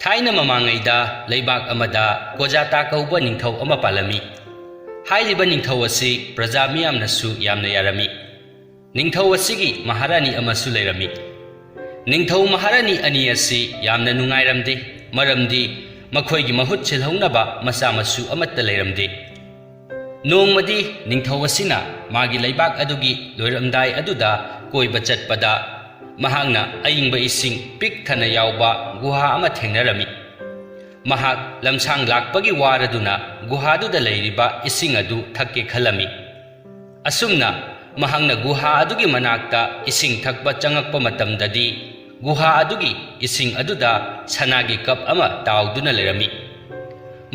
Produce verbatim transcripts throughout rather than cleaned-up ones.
ꯊꯥꯏꯅ ꯃꯃꯥꯡꯉꯩꯗ ꯂꯩꯕꯥꯛ ꯑꯃꯗ ꯀꯣꯖꯥꯇꯥ ꯀꯧꯕ ꯅꯤꯡꯊꯧ ꯑꯃ ꯄꯥꯜꯂꯝꯃꯤ꯫ ꯍꯥꯏꯔꯤꯕ ꯅꯤꯡꯊꯧ ꯑꯁꯤ ꯄ꯭ꯔꯖꯥ ꯃꯤꯌꯥꯝꯅꯁꯨ ꯌꯥꯝꯅ ꯌꯥꯔꯝꯃꯤ꯫ ꯅꯤꯡꯊꯧ ꯑꯁꯤꯒꯤ ꯃꯍꯥꯔꯥꯅꯤ ꯑꯃꯁꯨ ꯂꯩꯔꯝꯃꯤ꯫ ꯅꯤꯡꯊꯧ ꯃꯍꯥꯔꯥꯅꯤ ꯑꯅꯤ ꯑꯁꯤ ꯌꯥꯝꯅ ꯅꯨꯡꯉꯥꯏꯔꯝꯗꯦ, ꯃꯔꯝꯗꯤ ꯃꯈꯣꯏꯒꯤ ꯃꯍꯨꯠ ꯁꯤꯜꯍꯧꯅꯕ ꯃꯆꯥ ꯃꯁꯨ ꯑꯃꯠꯇ ꯂꯩꯔꯝꯗꯦ꯫ ꯅꯣꯡꯃꯗꯤ ꯅꯤꯡꯊꯧ ꯑꯁꯤꯅ ꯃꯥꯒꯤ ꯂꯩꯕꯥꯛ ꯑꯗꯨꯒꯤ ꯂꯣꯏꯔꯝꯗꯥꯏ ꯑꯗꯨꯗ ꯀꯣꯏꯕ ꯆꯠꯄꯗ, ꯃꯍꯥꯛꯅ ꯑꯏꯪꯕ ꯏꯁꯤꯡ ꯄꯤꯛ ꯊꯟꯅ ꯌꯥꯎꯕ ꯒꯨꯍꯥ ꯑꯃ ꯊꯦꯡꯅꯔꯝꯃꯤ꯫ ꯃꯍꯥꯛ ꯂꯝꯁꯥꯡ ꯂꯥꯛꯄꯒꯤ ꯋꯥꯔꯗꯨꯅ ꯒꯨꯍꯥꯗꯨꯗ ꯂꯩꯔꯤꯕ ꯏꯁꯤꯡ ꯑꯗꯨ ꯊꯛꯀꯦ ꯈꯜꯂꯝꯃꯤ꯫ ꯑꯁꯨꯝꯅ ꯃꯍꯥꯛꯅ ꯒꯨꯍꯥ ꯑꯗꯨꯒꯤ ꯃꯅꯥꯛꯇ ꯏꯁꯤꯡ ꯊꯛꯄ ꯆꯪꯉꯛꯄ ꯃꯇꯝꯗꯗꯤ, ꯒꯨꯍꯥ ꯑꯗꯨꯒꯤ ꯏꯁꯤꯡ ꯑꯗꯨꯗ ꯁꯅꯥꯒꯤ ꯀꯞ ꯑꯃ ꯇꯥꯎꯗꯨꯅ ꯂꯩꯔꯝꯃꯤ꯫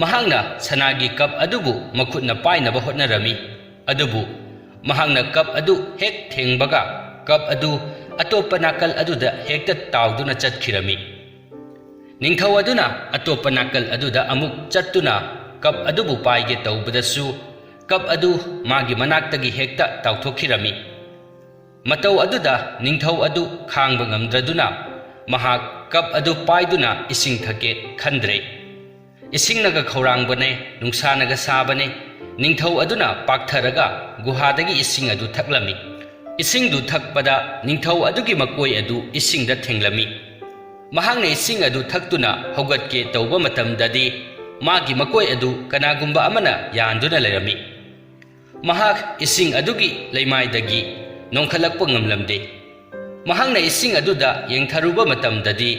ꯃꯍꯥꯛꯅ ꯁꯅꯥꯒꯤ ꯀꯞ ꯑꯗꯨꯕꯨ ꯃꯈꯨꯠꯅ ꯄꯥꯏꯅꯕ ꯍꯣꯠꯅꯔꯝꯃꯤ, ꯑꯗꯨꯕꯨ ꯃꯍꯥꯛꯅ ꯀꯞ ꯑꯗꯨ ꯍꯦꯛ ꯊꯦꯡꯕꯒ, ꯀꯞ ꯑꯗꯨ ꯑꯇꯣꯞꯄ ꯅꯥꯀꯜ ꯑꯗꯨꯗ ꯍꯦꯛꯇ ꯇꯥꯎꯗꯨꯅ ꯆꯠꯈꯤꯔꯝꯃꯤ꯫ ꯅꯤꯡꯊꯧ ꯑꯗꯨꯅ ꯑꯇꯣꯞꯄ ꯅꯥꯀꯜ ꯑꯗꯨꯗ ꯑꯃꯨꯛ ꯆꯠꯇꯨꯅ ꯀꯞ ꯑꯗꯨꯕꯨ ꯄꯥꯏꯒꯦ ꯇꯧꯕꯗꯁꯨ, ꯀꯞ ꯑꯗꯨ ꯃꯥꯒꯤ ꯃꯅꯥꯛꯇꯒꯤ ꯍꯦꯛꯇ ꯇꯥꯎꯊꯣꯛꯈꯤꯔꯝꯃꯤ꯫ ꯃꯇꯧ ꯑꯗꯨꯗ ꯅꯤꯡꯊꯧ ꯑꯗꯨ ꯈꯥꯡꯕ ꯉꯝꯗ꯭ꯔꯗꯨꯅ, ꯃꯍꯥꯛ ꯀꯞ ꯑꯗꯨ ꯄꯥꯏꯗꯨꯅ ꯏꯁꯤꯡ ꯊꯛꯀꯦ ꯈꯟꯗ꯭ꯔꯦ꯫ ꯏꯁꯤꯡꯅꯒ ꯈꯧꯔꯥꯡꯕꯅꯦ, ꯅꯨꯡꯁꯥꯅꯒ ꯁꯥꯕꯅꯦ, ꯅꯤꯡꯊꯧ ꯑꯗꯨꯅ ꯄꯥꯛꯊꯔꯒ ꯒꯨꯍꯥꯗꯒꯤ ꯏꯁꯤꯡ ꯑꯗꯨ ꯊꯛꯂꯝꯃꯤ꯫ ꯏꯁꯤꯡꯗꯨ ꯊꯛꯄꯗ ꯅꯤꯡꯊꯧ ꯑꯗꯨꯒꯤ ꯃꯀꯣꯏ ꯑꯗꯨ ꯏꯁꯤꯡꯗ ꯊꯦꯡꯂꯝꯃꯤ꯫ ꯃꯍꯥꯛꯅ ꯏꯁꯤꯡ ꯑꯗꯨ ꯊꯛꯇꯨꯅ ꯍꯧꯒꯠꯀꯦ ꯇꯧꯕ ꯃꯇꯝꯗꯗꯤ, ꯃꯥꯒꯤ ꯃꯀꯣꯏ ꯑꯗꯨ ꯀꯅꯥꯒꯨꯝꯕ ꯑꯃꯅ ꯌꯥꯟꯗꯨꯅ ꯂꯩꯔꯝꯃꯤ꯫ ꯃꯍꯥꯛ ꯏꯁꯤꯡ ꯑꯗꯨꯒꯤ ꯂꯩꯃꯥꯏꯗꯒꯤ ꯅꯣꯡꯈꯠꯂꯛꯄ ꯉꯝꯂꯝꯗꯦ꯫ ꯃꯍꯥꯛꯅ ꯏꯁꯤꯡ ꯑꯗꯨꯗ ꯌꯦꯡꯊꯔꯨꯕ ꯃꯇꯝꯗꯗꯤ,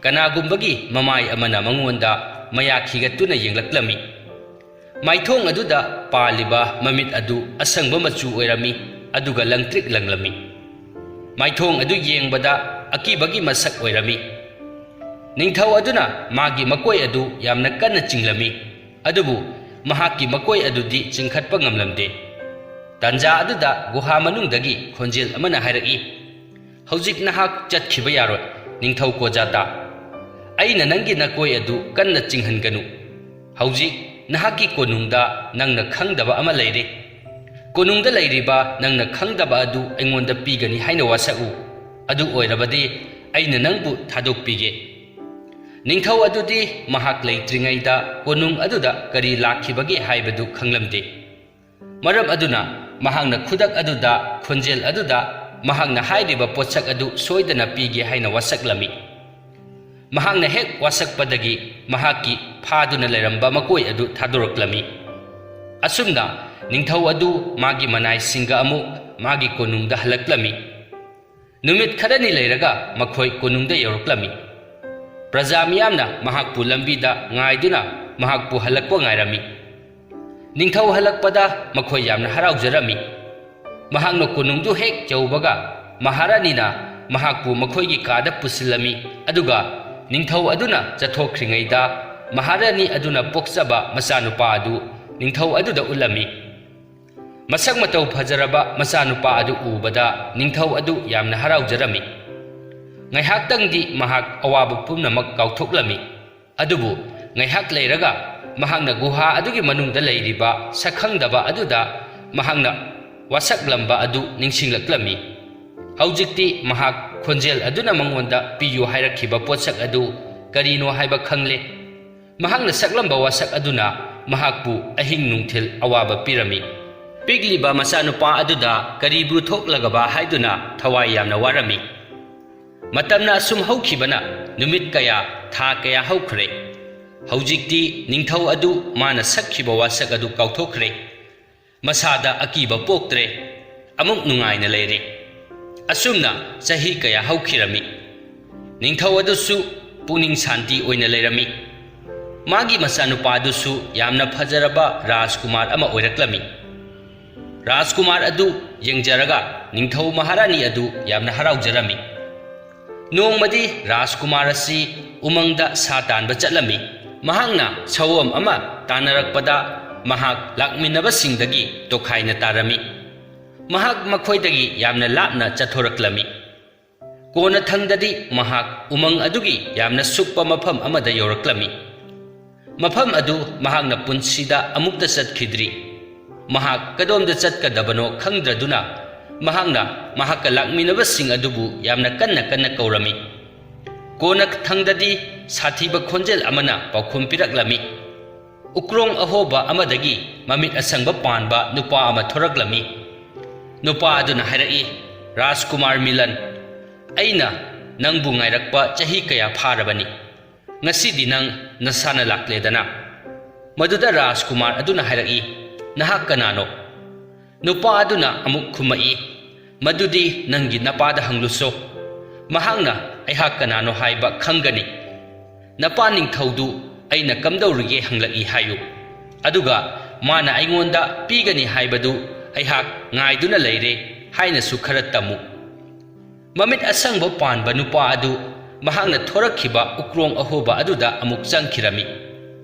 ꯀꯅꯥꯒꯨꯝꯕꯒꯤ ꯃꯃꯥꯏ ꯑꯃꯅ ꯃꯉꯣꯟꯗ ꯃꯌꯥ ꯈꯤꯒꯠꯇꯨꯅ ꯌꯦꯡꯂꯛꯂꯝꯃꯤ꯫ ꯃꯥꯏꯊꯣꯡ ꯑꯗꯨꯗ ꯄꯥꯜꯂꯤꯕ ꯃꯃꯤꯠ ꯑꯗꯨ ꯑꯁꯪꯕ ꯃꯆꯨ ꯑꯣꯏꯔꯝꯃꯤ, ꯑꯗꯨꯒ ꯂꯪꯇ꯭ꯔꯤꯛ ꯂꯪꯂꯝꯃꯤ꯫ ꯃꯥꯏꯊꯣꯡ ꯑꯗꯨ ꯌꯦꯡꯕꯗ ꯑꯀꯤꯕꯒꯤ ꯃꯁꯛ ꯑꯣꯏꯔꯝꯃꯤ꯫ ꯅꯤꯡꯊꯧ ꯑꯗꯨꯅ ꯃꯥꯒꯤ ꯃꯀꯣꯏ ꯑꯗꯨ ꯌꯥꯝꯅ ꯀꯟꯅ ꯆꯤꯡꯂꯝꯃꯤ, ꯑꯗꯨꯕꯨ ꯃꯍꯥꯛꯀꯤ ꯃꯀꯣꯏ ꯑꯗꯨꯗꯤ ꯆꯤꯡꯈꯠꯄ ꯉꯝꯂꯝꯗꯦ꯫ ꯇꯥꯟꯖꯥ ꯑꯗꯨꯗ ꯒꯨꯍꯥ ꯃꯅꯨꯡꯗꯒꯤ ꯈꯣꯟꯖꯦꯜ ꯑꯃꯅ ꯍꯥꯏꯔꯛꯏ, "ꯍꯧꯖꯤꯛ ꯅꯍꯥꯛ ꯆꯠꯈꯤꯕ ꯌꯥꯔꯣꯏ, ꯅꯤꯡꯊꯧ ꯀꯣꯖꯥꯇꯥ꯫ ꯑꯩꯅ ꯅꯪꯒꯤ ꯅꯀꯣꯏ ꯑꯗꯨ ꯀꯟꯅ ꯆꯤꯡꯍꯟꯒꯅꯨ꯫ ꯍꯧꯖꯤꯛ ꯅꯍꯥꯛꯀꯤ ꯀꯣꯅꯨꯡꯗ ꯅꯪꯅ ꯈꯪꯗꯕ ꯑꯃ ꯂꯩꯔꯦ꯫ ꯀꯣꯅꯨꯡꯗ ꯂꯩꯔꯤꯕ ꯅꯪꯅ ꯈꯪꯗꯕ ꯑꯗꯨ ꯑꯩꯉꯣꯟꯗ ꯄꯤꯒꯅꯤ ꯍꯥꯏꯅ ꯋꯥꯁꯛꯎ꯫ ꯑꯗꯨ ꯑꯣꯏꯔꯕꯗꯤ ꯑꯩꯅ ꯅꯪꯕꯨ ꯊꯥꯗꯣꯛꯄꯤꯒꯦ"꯫ ꯅꯤꯡꯊꯧ ꯑꯗꯨꯗꯤ ꯃꯍꯥꯛ ꯂꯩꯇ꯭ꯔꯤꯉꯩꯗ ꯀꯣꯅꯨꯡ ꯑꯗꯨꯗ ꯀꯔꯤ ꯂꯥꯛꯈꯤꯕꯒꯦ ꯍꯥꯏꯕꯗꯨ ꯈꯪꯂꯝꯗꯦ꯫ ꯃꯔꯝ ꯑꯗꯨꯅ ꯃꯍꯥꯛꯅ ꯈꯨꯗꯛ ꯑꯗꯨꯗ ꯈꯣꯟꯖꯦꯜ ꯑꯗꯨꯗ ꯃꯍꯥꯛꯅ ꯍꯥꯏꯔꯤꯕ ꯄꯣꯠꯁꯛ ꯑꯗꯨ ꯁꯣꯏꯗꯅ ꯄꯤꯒꯦ ꯍꯥꯏꯅ ꯋꯥꯁꯛꯂꯝꯃꯤ꯫ ꯃꯍꯥꯛꯅ ꯍꯦꯛ ꯋꯥꯁꯛꯄꯗꯒꯤ ꯃꯍꯥꯛꯀꯤ ꯐꯥꯗꯨꯅ ꯂꯩꯔꯝꯕ ꯃꯀꯣꯏ ꯑꯗꯨ ꯊꯥꯗꯣꯔꯛꯂꯝꯃꯤ꯫ ꯑꯁꯨꯝꯅ ꯅꯤꯡꯊꯧ ꯑꯗꯨ ꯃꯥꯒꯤ ꯃꯅꯥꯏꯁꯤꯡꯒ ꯑꯃꯨꯛ ꯃꯥꯒꯤ ꯀꯣꯅꯨꯡꯗ ꯍꯜꯂꯛꯂꯝꯃꯤ꯫ ꯅꯨꯃꯤꯠ ꯈꯔꯅꯤ ꯂꯩꯔꯒ ꯃꯈꯣꯏ ꯀꯣꯅꯨꯡꯗ ꯌꯧꯔꯛꯂꯝꯃꯤ꯫ ꯄ꯭ꯔꯖꯥ ꯃꯤꯌꯥꯝꯅ ꯃꯍꯥꯛꯄꯨ ꯂꯝꯕꯤꯗ ꯉꯥꯏꯗꯨꯅ ꯃꯍꯥꯛꯄꯨ ꯍꯜꯂꯛꯄ ꯉꯥꯏꯔꯝꯃꯤ꯫ ꯅꯤꯡꯊꯧ ꯍꯜꯂꯛꯄꯗ ꯃꯈꯣꯏ ꯌꯥꯝꯅ ꯍꯔꯥꯎꯖꯔꯝꯃꯤ꯫ ꯃꯍꯥꯛꯅ ꯀꯣꯅꯨꯡꯗꯨ ꯍꯦꯛ ꯌꯧꯕꯒ ꯃꯍꯥꯔꯥꯅꯤꯅ ꯃꯍꯥꯛꯄꯨ ꯃꯈꯣꯏꯒꯤ ꯀꯥꯗ ꯄꯨꯁꯤꯜꯂꯝꯃꯤ, ꯑꯗꯨꯒ ꯅꯤꯡꯊꯧ ꯑꯗꯨꯅ ꯆꯠꯊꯣꯛꯈ꯭ꯔꯤꯉꯩꯗ ꯃꯍꯥꯔꯥꯅꯤ ꯑꯗꯨꯅ ꯄꯣꯛꯆꯕ ꯃꯆꯥꯅꯨꯄꯥ ꯑꯗꯨ ꯅꯤꯡꯊꯧ ꯑꯗꯨꯗ ꯎꯠꯂꯝꯃꯤ꯫ ꯃꯁꯛ ꯃꯇꯧ ꯐꯖꯔꯕ ꯃꯆꯥꯅꯨꯄꯥ ꯑꯗꯨ ꯎꯕꯗ ꯅꯤꯡꯊꯧ ꯑꯗꯨ ꯌꯥꯝꯅ ꯍꯔꯥꯎꯖꯔꯝꯃꯤ꯫ ꯉꯥꯏꯍꯥꯛꯇꯪꯗꯤ ꯃꯍꯥꯛ ꯑꯋꯥꯕ ꯄꯨꯝꯅꯃꯛ ꯀꯥꯎꯊꯣꯛꯂꯝꯃꯤ꯫ ꯑꯗꯨꯕꯨ ꯉꯥꯏꯍꯥꯛ ꯂꯩꯔꯒ ꯃꯍꯥꯛꯅ ꯒꯨꯍꯥ ꯑꯗꯨꯒꯤ ꯃꯅꯨꯡꯗ ꯂꯩꯔꯤꯕ ꯁꯛꯈꯪꯗꯕ ꯑꯗꯨꯗ ꯃꯍꯥꯛꯅ ꯋꯥꯁꯛꯂꯝꯕ ꯑꯗꯨ ꯅꯤꯡꯁꯤꯡꯂꯛꯂꯝꯃꯤ꯫ ꯍꯧꯖꯤꯛꯇꯤ ꯃꯍꯥꯛ ꯈꯣꯟꯖꯦꯜ ꯑꯗꯨꯅ ꯃꯉꯣꯟꯗ ꯄꯤꯌꯨ ꯍꯥꯏꯔꯛꯈꯤꯕ ꯄꯣꯠꯁꯛ ꯑꯗꯨ ꯀꯔꯤꯅꯣ ꯍꯥꯏꯕ ꯈꯪꯂꯦ꯫ ꯃꯍꯥꯛꯅ ꯁꯛꯂꯝꯕ ꯋꯥꯁꯛ ꯑꯗꯨꯅ ꯃꯍꯥꯛꯄꯨ ꯑꯍꯤꯡ ꯅꯨꯡꯊꯤꯜ ꯑꯋꯥꯕ ꯄꯤꯔꯝꯃꯤ꯫ ꯄꯤꯛꯂꯤꯕ ꯃꯆꯥꯅꯨꯄꯥ ꯑꯗꯨꯗ ꯀꯔꯤꯕꯨ ꯊꯣꯛꯂꯒꯕ ꯍꯥꯏꯗꯨꯅ ꯊꯋꯥꯏ ꯌꯥꯝꯅ ꯋꯥꯔꯝꯃꯤ꯫ ꯃꯇꯝꯅ ꯑꯁꯨꯝ ꯍꯧꯈꯤꯕꯅ ꯅꯨꯃꯤꯠ ꯀꯌꯥ, ꯊꯥ ꯀꯌꯥ ꯍꯧꯈ꯭ꯔꯦ꯫ ꯍꯧꯖꯤꯛꯇꯤ ꯅꯤꯡꯊꯧ ꯑꯗꯨ ꯃꯥꯅ ꯁꯛꯈꯤꯕ ꯋꯥꯁꯛ ꯑꯗꯨ ꯀꯥꯎꯊꯣꯛꯈ꯭ꯔꯦ꯫ ꯃꯁꯥꯗ ꯑꯀꯤꯕ ꯄꯣꯛꯇ꯭ꯔꯦ꯫ ꯑꯃꯨꯛ ꯅꯨꯡꯉꯥꯏꯅ ꯂꯩꯔꯦ꯫ ꯑꯁꯨꯝꯅ ꯆꯍꯤ ꯀꯌꯥ ꯍꯧꯈꯤꯔꯝꯃꯤ꯫ ꯅꯤꯡꯊꯧ ꯑꯗꯨꯁꯨ ꯄꯨꯛꯅꯤꯡ ꯁꯥꯟꯇꯤ ꯑꯣꯏꯅ ꯂꯩꯔꯝꯃꯤ꯫ ꯃꯥꯒꯤ ꯃꯆꯥꯅꯨꯄꯥꯗꯨꯁꯨ ꯌꯥꯝꯅ ꯐꯖꯔꯕ ꯔꯥꯖꯀꯨꯃꯥꯔ ꯑꯃ ꯑꯣꯏꯔꯛꯂꯝꯃꯤ꯫ ꯔꯥꯖꯀꯨꯃꯥꯔ ꯑꯗꯨ ꯌꯦꯡꯖꯔꯒ ꯅꯤꯡꯊꯧ ꯃꯍꯥꯔꯥꯅꯤ ꯑꯗꯨ ꯌꯥꯝꯅ ꯍꯔꯥꯎꯖꯔꯝꯃꯤ꯫ ꯅꯣꯡꯃꯗꯤ ꯔꯥꯖꯀꯨꯃꯥꯔ ꯑꯁꯤ ꯎꯃꯪꯗ ꯁꯥ ꯇꯥꯟꯕ ꯆꯠꯂꯝꯃꯤ꯫ ꯃꯍꯥꯛꯅ ꯁꯑꯣꯝ ꯑꯃ ꯇꯥꯟꯅꯔꯛꯄꯗ ꯃꯍꯥꯛ ꯂꯥꯛꯃꯤꯟꯅꯕꯁꯤꯡꯗꯒꯤ ꯇꯣꯈꯥꯏꯅ ꯇꯥꯔꯝꯃꯤ꯫ ꯃꯍꯥꯛ ꯃꯈꯣꯏꯗꯒꯤ ꯌꯥꯝꯅ ꯂꯥꯞꯅ ꯆꯠꯊꯣꯔꯛꯂꯝꯃꯤ꯫ ꯀꯣꯟꯅꯊꯪꯗꯗꯤ ꯃꯍꯥꯛ ꯎꯃꯪ ꯑꯗꯨꯒꯤ ꯌꯥꯝꯅ ꯁꯨꯞꯄ ꯃꯐꯝ ꯑꯃꯗ ꯌꯧꯔꯛꯂꯝꯃꯤ꯫ ꯃꯐꯝ ꯑꯗꯨ ꯃꯍꯥꯛꯅ ꯄꯨꯟꯁꯤꯗ ꯑꯃꯨꯛꯇ ꯆꯠꯈꯤꯗ꯭ꯔꯤ꯫ ꯃꯍꯥꯛ ꯀꯗꯣꯝꯗ ꯆꯠꯀꯗꯕꯅꯣ ꯈꯪꯗ꯭ꯔꯗꯨꯅ ꯃꯍꯥꯛꯅ ꯃꯍꯥꯛꯀ ꯂꯥꯛꯃꯤꯟꯅꯕꯁꯤꯡ ꯑꯗꯨꯕꯨ ꯌꯥꯝꯅ ꯀꯟꯅ ꯀꯟꯅ ꯀꯧꯔꯝꯃꯤ꯫ ꯀꯣꯟꯅꯊꯪꯗꯗꯤ ꯁꯥꯊꯤꯕ ꯈꯣꯟꯖꯦꯜ ꯑꯃꯅ ꯄꯥꯎꯈꯨꯝ ꯄꯤꯔꯛꯂꯝꯃꯤ꯫ ꯎꯀ꯭ꯔꯣꯡ ꯑꯍꯣꯕ ꯑꯃꯗꯒꯤ ꯃꯃꯤꯠ ꯑꯁꯪꯕ ꯄꯥꯟꯕ ꯅꯨꯄꯥ ꯑꯃ ꯊꯣꯔꯛꯂꯝꯃꯤ꯫ ꯅꯨꯄꯥ ꯑꯗꯨꯅ ꯍꯥꯏꯔꯛꯏ, "ꯔꯥꯖꯀꯨꯃꯥꯔ ꯃꯤꯂꯟ, ꯑꯩꯅ ꯅꯪꯕꯨ ꯉꯥꯏꯔꯛꯄ ꯆꯍꯤ ꯀꯌꯥ ꯐꯥꯔꯕꯅꯤ꯫ ꯉꯁꯤꯗꯤ ꯅꯪ ꯅꯁꯥꯅ ꯂꯥꯛꯂꯦꯗꯅ?" ꯃꯗꯨꯗ ꯔꯥꯖꯀꯨꯃꯥꯔ ꯑꯗꯨꯅ ꯍꯥꯏꯔꯛꯏ, "ꯅꯍꯥꯛ ꯀꯅꯥꯅꯣ?" ꯅꯨꯄꯥ ꯑꯗꯨꯅ ꯑꯃꯨꯛ ꯈꯨꯝꯃꯛꯏ, "ꯃꯗꯨꯗꯤ ꯅꯪꯒꯤ ꯅꯄꯥꯗ ꯍꯪꯂꯨꯁꯣ꯫ ꯃꯍꯥꯛꯅ ꯑꯩꯍꯥꯛ ꯀꯅꯥꯅꯣ ꯍꯥꯏꯕ ꯈꯪꯒꯅꯤ꯫ ꯅꯄꯥ ꯅꯤꯡꯊꯧꯗꯨ ꯑꯩꯅ ꯀꯝꯗꯧꯔꯤꯒꯦ ꯍꯪꯂꯛꯏ ꯍꯥꯏꯌꯨ꯫ ꯑꯗꯨꯒ ꯃꯥꯅ ꯑꯩꯉꯣꯟꯗ ꯄꯤꯒꯅꯤ ꯍꯥꯏꯕꯗꯨ ꯑꯩꯍꯥꯛ ꯉꯥꯏꯗꯨꯅ ꯂꯩꯔꯦ ꯍꯥꯏꯅꯁꯨ ꯈꯔ ꯇꯝꯃꯨ꯫" ꯃꯃꯤꯠ ꯑꯁꯪꯕ ꯄꯥꯟꯕ ꯅꯨꯄꯥ ꯑꯗꯨ ꯃꯍꯥꯛꯅ ꯊꯣꯔꯛꯈꯤꯕ ꯎꯀ꯭ꯔꯣꯡ ꯑꯍꯣꯕ ꯑꯗꯨꯗ ꯑꯃꯨꯛ ꯆꯪꯈꯤꯔꯝꯃꯤ꯫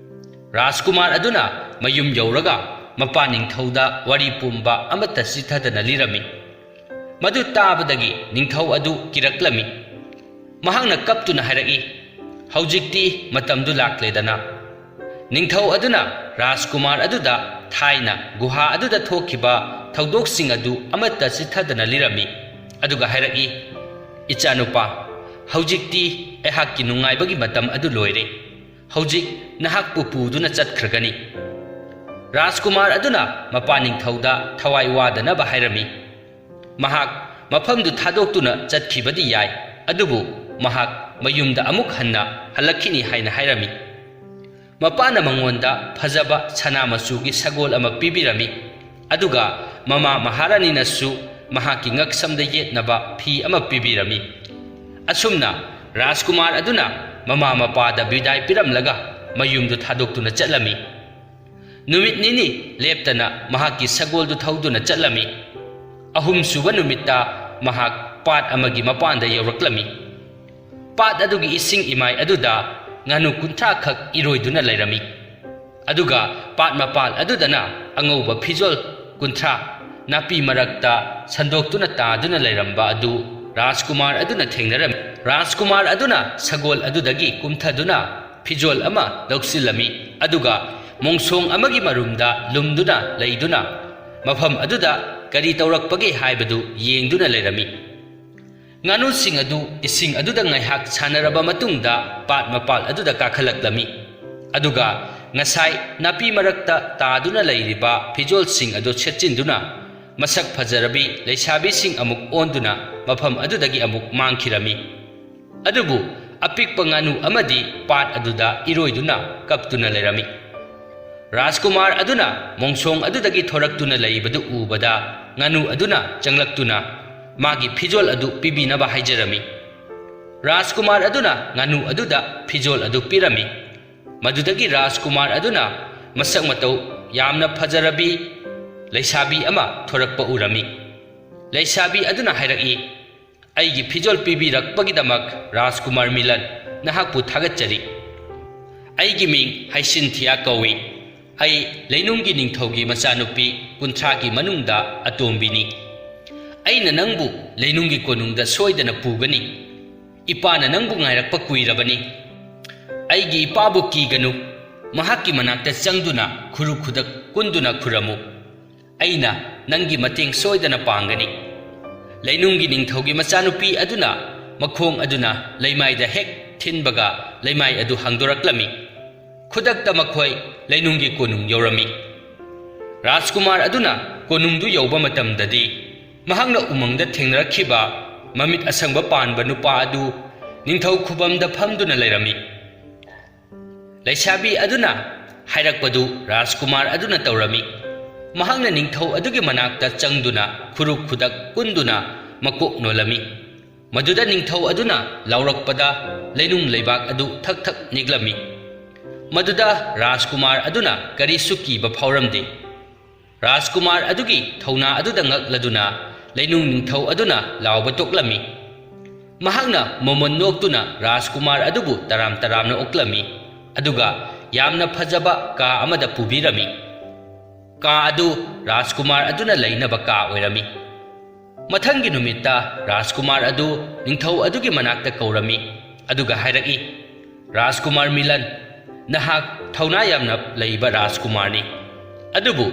ꯔꯥꯖꯀꯨꯃꯥꯔ ꯑꯗꯨꯅ ꯃꯌꯨꯝ ꯌꯧꯔꯒ ꯃꯄꯥ ꯅꯤꯡꯊꯧꯗ ꯋꯥꯔꯤ ꯄꯨꯝꯕ ꯑꯃꯠꯇ ꯆꯤꯊꯗꯅ ꯂꯤꯔꯝꯃꯤ꯫ ꯃꯗꯨ ꯇꯥꯕꯗꯒꯤ ꯅꯤꯡꯊꯧ ꯑꯗꯨ ꯀꯤꯔꯛꯂꯝꯃꯤ꯫ ꯃꯍꯥꯛꯅ ꯀꯞꯇꯨꯅ ꯍꯥꯏꯔꯛꯏ, "ꯍꯧꯖꯤꯛꯇꯤ ꯃꯇꯝꯗꯨ ꯂꯥꯛꯂꯦꯗꯅ?" ꯅꯤꯡꯊꯧ ꯑꯗꯨꯅ ꯔꯥꯖꯀꯨꯃꯥꯔ ꯑꯗꯨꯗ ꯊꯥꯏꯅ ꯒꯨꯍꯥ ꯑꯗꯨꯗ ꯊꯣꯛꯈꯤꯕ ꯊꯧꯗꯣꯛꯁꯤꯡ ꯑꯗꯨ ꯑꯃꯠꯇ ꯆꯤꯊꯗꯅ ꯂꯤꯔꯝꯃꯤ꯫ ꯑꯗꯨꯒ ꯍꯥꯏꯔꯛꯏ, "ꯏꯆꯥꯅꯨꯄꯥ, ꯍꯧꯖꯤꯛꯇꯤ ꯑꯩꯍꯥꯛꯀꯤ ꯅꯨꯡꯉꯥꯏꯕꯒꯤ ꯃꯇꯝ ꯑꯗꯨ ꯂꯣꯏꯔꯦ꯫ ꯍꯧꯖꯤꯛ ꯅꯍꯥꯛꯄꯨ ꯄꯨꯗꯨꯅ ꯆꯠꯈ꯭ꯔꯒꯅꯤ꯫" ꯔꯥꯖꯀꯨꯃꯥꯔ ꯑꯗꯨꯅ ꯃꯄꯥ ꯅꯤꯡꯊꯧꯗ ꯊꯋꯥꯏ ꯋꯥꯗꯅꯕ ꯍꯥꯏꯔꯝꯃꯤ꯫ ꯃꯍꯥꯛ ꯃꯐꯝꯗꯨ ꯊꯥꯗꯣꯛꯇꯨꯅ ꯆꯠꯈꯤꯕꯗꯤ ꯌꯥꯏ, ꯑꯗꯨꯕꯨ ꯃꯍꯥꯛ ꯃꯌꯨꯝꯗ ꯑꯃꯨꯛ ꯍꯟꯅ ꯍꯜꯂꯛꯈꯤꯅꯤ ꯍꯥꯏꯅ ꯍꯥꯏꯔꯝꯃꯤ꯫ ꯃꯄꯥꯅ ꯃꯉꯣꯟꯗ ꯐꯖꯕ ꯁꯅꯥ ꯃꯆꯨꯒꯤ ꯁꯒꯣꯜ ꯑꯃ ꯄꯤꯕꯤꯔꯝꯃꯤ, ꯑꯗꯨꯒ ꯃꯃꯥ ꯃꯍꯥꯔꯥꯅꯤꯅꯁꯨ ꯃꯍꯥꯛꯀꯤ ꯉꯛꯁꯝꯗ ꯌꯦꯠꯅꯕ ꯐꯤ ꯑꯃ ꯄꯤꯕꯤꯔꯝꯃꯤ꯫ ꯑꯁꯨꯝꯅ ꯔꯥꯖꯀꯨꯃꯥꯔ ꯑꯗꯨꯅ ꯃꯃꯥ ꯃꯄꯥꯗ ꯕꯤꯗꯥꯏ ꯄꯤꯔꯝꯂꯒ ꯃꯌꯨꯝꯗꯨ ꯊꯥꯗꯣꯛꯇꯨꯅ ꯆꯠꯂꯝꯃꯤ꯫ ꯅꯨꯃꯤꯠ ꯅꯤꯅꯤ ꯂꯦꯞꯇꯅ ꯃꯍꯥꯛꯀꯤ ꯁꯒꯣꯜꯗꯨ ꯊꯧꯗꯨꯅ ꯆꯠꯂꯝꯃꯤ꯫ ꯑꯍꯨꯝꯁꯨꯕ ꯅꯨꯃꯤꯠꯇ ꯃꯍꯥꯛ ꯄꯥꯠ ꯑꯃꯒꯤ ꯃꯄꯥꯟꯗ ꯌꯧꯔꯛꯂꯝꯃꯤ꯫ ꯄꯥꯠ ꯑꯗꯨꯒꯤ ꯏꯁꯤꯡ ꯏꯃꯥꯏ ꯑꯗꯨꯗ ꯉꯥꯅꯨ ꯀꯨꯟꯊ꯭ꯔꯥ ꯈꯛ ꯏꯔꯣꯏꯗꯨꯅ ꯂꯩꯔꯝꯃꯤ꯫ ꯑꯗꯨꯒ ꯄꯥꯠ ꯃꯄꯥꯜ ꯑꯗꯨꯗꯅ ꯑꯉꯧꯕ ꯐꯤꯖꯣꯜ ꯀꯨꯟꯊ꯭ꯔꯥ ꯅꯥꯄꯤ ꯃꯔꯛꯇ ꯁꯟꯗꯣꯛꯇꯨꯅ ꯇꯥꯗꯨꯅ ꯂꯩꯔꯝꯕ ꯑꯗꯨ ꯔꯥꯖꯀꯨꯃꯥꯔ ꯑꯗꯨꯅ ꯊꯦꯡꯅꯔꯝꯃꯤ꯫ ꯔꯥꯖꯀꯨꯃꯥꯔ ꯑꯗꯨꯅ ꯁꯒꯣꯜ ꯑꯗꯨꯗꯒꯤ ꯀꯨꯝꯊꯗꯨꯅ ꯐꯤꯖꯣꯜ ꯑꯃ ꯂꯧꯁꯤꯜꯂꯝꯃꯤ, ꯑꯗꯨꯒ ꯃꯣꯡꯁꯣꯡ ꯑꯃꯒꯤ ꯃꯔꯨꯝꯗ ꯂꯨꯝꯗꯨꯅ ꯂꯩꯗꯨꯅ ꯃꯐꯝ ꯑꯗꯨꯗ ꯀꯔꯤ ꯇꯧꯔꯛꯄꯒꯦ ꯍꯥꯏꯕꯗꯨ ꯌꯦꯡꯗꯨꯅ ꯂꯩꯔꯝꯃꯤ꯫ ꯉꯥꯅꯨꯁꯤꯡ ꯑꯗꯨ ꯏꯁꯤꯡ ꯑꯗꯨꯗ ꯉꯥꯏꯍꯥꯛ ꯁꯥꯟꯅꯔꯕ ꯃꯇꯨꯡꯗ ꯄꯥꯠ ꯃꯄꯥꯜ ꯑꯗꯨꯗ ꯀꯥꯈꯠꯂꯛꯂꯝꯃꯤ꯫ ꯑꯗꯨꯒ ꯉꯁꯥꯏ ꯅꯥꯄꯤ ꯃꯔꯛꯇ ꯇꯥꯗꯨꯅ ꯂꯩꯔꯤꯕ ꯐꯤꯖꯣꯜꯁꯤꯡ ꯑꯗꯨ ꯁꯦꯠꯆꯤꯟꯗꯨꯅ ꯃꯁꯛ ꯐꯖꯔꯕꯤ ꯂꯩꯁꯥꯕꯤꯁꯤꯡ ꯑꯃꯨꯛ ꯑꯣꯟꯗꯨꯅ ꯃꯐꯝ ꯑꯗꯨꯗꯒꯤ ꯑꯃꯨꯛ ꯃꯥꯡꯈꯤꯔꯝꯃꯤ꯫ ꯑꯗꯨꯕꯨ ꯑꯄꯤꯛꯄ ꯉꯥꯅꯨ ꯑꯃꯗꯤ ꯄꯥꯠ ꯑꯗꯨꯗ ꯏꯔꯣꯏꯗꯨꯅ ꯀꯞꯇꯨꯅ ꯂꯩꯔꯝꯃꯤ꯫ ꯔꯥꯖꯀꯨꯃꯥꯔ ꯑꯗꯨꯅ ꯃꯣꯡꯁꯣꯡ ꯑꯗꯨꯗꯒꯤ ꯊꯣꯔꯛꯇꯨꯅ ꯂꯩꯕꯗꯨ ꯎꯕꯗ ꯉꯥꯅꯨ ꯑꯗꯨꯅ ꯆꯪꯂꯛꯇꯨꯅ ꯃꯥꯒꯤ ꯐꯤꯖꯣꯜ ꯑꯗꯨ ꯄꯤꯕꯤꯅꯕ ꯍꯥꯏꯖꯔꯝꯃꯤ꯫ ꯔꯥꯖꯀꯨꯃꯥꯔ ꯑꯗꯨꯅ ꯉꯥꯅꯨ ꯑꯗꯨꯗ ꯐꯤꯖꯣꯜ ꯑꯗꯨ ꯄꯤꯔꯝꯃꯤ꯫ ꯃꯗꯨꯗꯒꯤ ꯔꯥꯖꯀꯨꯃꯥꯔ ꯑꯗꯨꯅ ꯃꯁꯛ ꯃꯇꯧ ꯌꯥꯝꯅ ꯐꯖꯔꯕꯤ ꯂꯩꯁꯥꯕꯤ ꯑꯃ ꯊꯣꯔꯛꯄ ꯎꯔꯝꯃꯤ꯫ ꯂꯩꯁꯥꯕꯤ ꯑꯗꯨꯅ ꯍꯥꯏꯔꯛꯏ, "ꯑꯩꯒꯤ ꯐꯤꯖꯣꯜ ꯄꯤꯕꯤꯔꯛꯄꯒꯤꯗꯃꯛ ꯔꯥꯖꯀꯨꯃꯥꯔ ꯃꯤꯂꯟ, ꯅꯍꯥꯛꯄꯨ ꯊꯥꯒꯠꯆꯔꯤ꯫ ꯑꯩꯒꯤ ꯃꯤꯡ ꯍꯩꯁꯤꯟꯊꯤꯌꯥ ꯀꯧꯏ꯫ ꯑꯩ ꯂꯩꯅꯨꯡꯒꯤ ꯅꯤꯡꯊꯧꯒꯤ ꯃꯆꯥꯅꯨꯄꯤ ꯀꯨꯟꯊ꯭ꯔꯥꯒꯤ ꯃꯅꯨꯡꯗ ꯑꯇꯣꯝꯕꯤꯅꯤ꯫ ꯑꯩꯅ ꯅꯪꯕꯨ ꯂꯩꯅꯨꯡꯒꯤ ꯀꯣꯅꯨꯡꯗ ꯁꯣꯏꯗꯅ ꯄꯨꯒꯅꯤ꯫ ꯏꯄꯥꯅ ꯅꯪꯕꯨ ꯉꯥꯏꯔꯛꯄ ꯀꯨꯏꯔꯕꯅꯤ꯫ ꯑꯩꯒꯤ ꯏꯄꯥꯕꯨ ꯀꯤꯒꯅꯨ꯫ ꯃꯍꯥꯛꯀꯤ ꯃꯅꯥꯛꯇ ꯆꯪꯗꯨꯅ ꯈꯨꯔꯨ ꯈꯨꯗꯛ ꯀꯨꯟꯗꯨꯅ ꯈꯨꯔꯝꯃꯨ꯫ ꯑꯩꯅ ꯅꯪꯒꯤ ꯃꯇꯦꯡ ꯁꯣꯏꯗꯅ ꯄꯥꯡꯒꯅꯤ꯫" ꯂꯩꯅꯨꯡꯒꯤ ꯅꯤꯡꯊꯧꯒꯤ ꯃꯆꯥꯅꯨꯄꯤ ꯑꯗꯨꯅ ꯃꯈꯣꯡ ꯑꯗꯨꯅ ꯂꯩꯃꯥꯏꯗ ꯍꯦꯛ ꯊꯤꯟꯕꯒ ꯂꯩꯃꯥꯏ ꯑꯗꯨ ꯍꯥꯡꯗꯣꯔꯛꯂꯝꯃꯤ꯫ ꯈꯨꯗꯛꯇ ꯃꯈꯣꯏ ꯂꯩꯅꯨꯡꯒꯤ ꯀꯣꯅꯨꯡ ꯌꯧꯔꯝꯃꯤ꯫ ꯔꯥꯖꯀꯨꯃꯥꯔ ꯑꯗꯨꯅ ꯀꯣꯅꯨꯡꯗꯨ ꯌꯧꯕ ꯃꯇꯝꯗꯗꯤ ꯃꯍꯥꯛꯅ ꯎꯃꯪꯗ ꯊꯦꯡꯅꯔꯛꯈꯤꯕ ꯃꯃꯤꯠ ꯑꯁꯪꯕ ꯄꯥꯟꯕ ꯅꯨꯄꯥ ꯑꯗꯨ ꯅꯤꯡꯊꯧ ꯈꯨꯕꯝꯗ ꯐꯝꯗꯨꯅ ꯂꯩꯔꯝꯃꯤ꯫ ꯂꯩꯁꯥꯕꯤ ꯑꯗꯨꯅ ꯍꯥꯏꯔꯛꯄꯗꯨ ꯔꯥꯖꯀꯨꯃꯥꯔ ꯑꯗꯨꯅ ꯇꯧꯔꯝꯃꯤ꯫ ꯃꯍꯥꯛꯅ ꯅꯤꯡꯊꯧ ꯑꯗꯨꯒꯤ ꯃꯅꯥꯛꯇ ꯆꯪꯗꯨꯅ ꯈꯨꯔꯨ ꯈꯨꯗꯛ ꯀꯨꯟꯗꯨꯅ ꯃꯀꯣꯛ ꯅꯣꯜꯂꯝꯃꯤ꯫ ꯃꯗꯨꯗ ꯅꯤꯡꯊꯧ ꯑꯗꯨꯅ ꯂꯥꯎꯔꯛꯄꯗ ꯂꯩꯅꯨꯡ ꯂꯩꯕꯥꯛ ꯑꯗꯨ ꯊꯛ ꯊꯛ ꯅꯤꯛꯂꯝꯃꯤ꯫ ꯃꯗꯨꯗ ꯔꯥꯖꯀꯨꯃꯥꯔ ꯑꯗꯨꯅ ꯀꯔꯤꯁꯨ ꯀꯤꯕ ꯐꯥꯎꯔꯝꯗꯦ꯫ ꯔꯥꯖꯀꯨꯃꯥꯔ ꯑꯗꯨꯒꯤ ꯊꯧꯅꯥ ꯑꯗꯨꯗ ꯉꯛꯂꯗꯨꯅ ꯂꯩꯅꯨꯡ ꯅꯤꯡꯊꯧ ꯑꯗꯨꯅ ꯂꯥꯎꯕ ꯇꯣꯛꯂꯝꯃꯤ꯫ ꯃꯍꯥꯛꯅ ꯃꯣꯃꯣꯟ ꯅꯣꯛꯇꯨꯅ ꯔꯥꯖꯀꯨꯃꯥꯔ ꯑꯗꯨꯕꯨ ꯇꯔꯥꯝ ꯇꯔꯥꯝꯅ ꯑꯣꯛꯂꯝꯃꯤ, ꯑꯗꯨꯒ ꯌꯥꯝꯅ ꯐꯖꯕ ꯀꯥ ꯑꯃꯗ ꯄꯨꯕꯤꯔꯝꯃꯤ꯫ ꯀꯥ ꯑꯗꯨ ꯔꯥꯖꯀꯨꯃꯥꯔ ꯑꯗꯨꯅ ꯂꯩꯅꯕ ꯀꯥ ꯑꯣꯏꯔꯝꯃꯤ꯫ ꯃꯊꯪꯒꯤ ꯅꯨꯃꯤꯠꯇ ꯔꯥꯖꯀꯨꯃꯥꯔ ꯑꯗꯨ ꯅꯤꯡꯊꯧ ꯑꯗꯨꯒꯤ ꯃꯅꯥꯛꯇ ꯀꯧꯔꯝꯃꯤ, ꯑꯗꯨꯒ ꯍꯥꯏꯔꯛꯏ, "ꯔꯥꯖꯀꯨꯃꯥꯔ ꯃꯤꯂꯟ, ꯅꯍꯥꯛ ꯊꯧꯅꯥ ꯌꯥꯝꯅ ꯂꯩꯕ ꯔꯥꯖꯀꯨꯃꯥꯔꯅꯤ꯫ ꯑꯗꯨꯕꯨ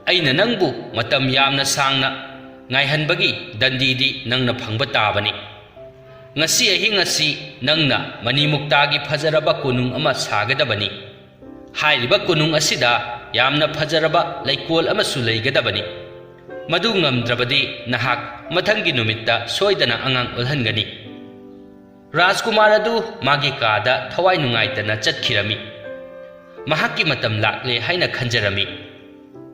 ꯑꯩꯅ ꯅꯪꯕꯨ ꯃꯇꯝ ꯌꯥꯝꯅ ꯁꯥꯡꯅ ꯉꯥꯏꯍꯟꯕꯒꯤ ꯗꯟꯗꯤꯗꯤ ꯅꯪꯅ ꯐꯪꯕ ꯇꯥꯕꯅꯤ꯫ "ꯉꯁꯤ ꯑꯍꯤꯡ ꯑꯁꯤ ꯅꯪꯅ ꯃꯅꯤꯃꯨꯛꯇꯥꯒꯤ ꯐꯖꯔꯕ ꯀꯣꯅꯨꯡ ꯑꯃ ꯁꯥꯒꯗꯕꯅꯤ꯫ ꯍꯥꯏꯔꯤꯕ ꯀꯣꯅꯨꯡ ꯑꯁꯤꯗ ꯌꯥꯝꯅ ꯐꯖꯔꯕ ꯂꯩꯀꯣꯜ ꯑꯃꯁꯨ ꯂꯩꯒꯗꯕꯅꯤ꯫ ꯃꯗꯨ ꯉꯝꯗ꯭ꯔꯕꯗꯤ ꯅꯍꯥꯛ ꯃꯊꯪꯒꯤ ꯅꯨꯃꯤꯠꯇ ꯁꯣꯏꯗꯅ ꯑꯉꯥꯡ ꯑꯣꯜꯍꯟꯒꯅꯤ"꯫ ꯔꯥꯖꯀꯨꯃꯥꯔ ꯑꯗꯨ ꯃꯥꯒꯤ ꯀꯥꯗ ꯊꯋꯥꯏ ꯅꯨꯡꯉꯥꯏꯇꯅ ꯆꯠꯈꯤꯔꯝꯃꯤ꯫ ꯃꯍꯥꯛꯀꯤ ꯃꯇꯝ ꯂꯥꯛꯂꯦ ꯍꯥꯏꯅ ꯈꯟꯖꯔꯝꯃꯤ꯫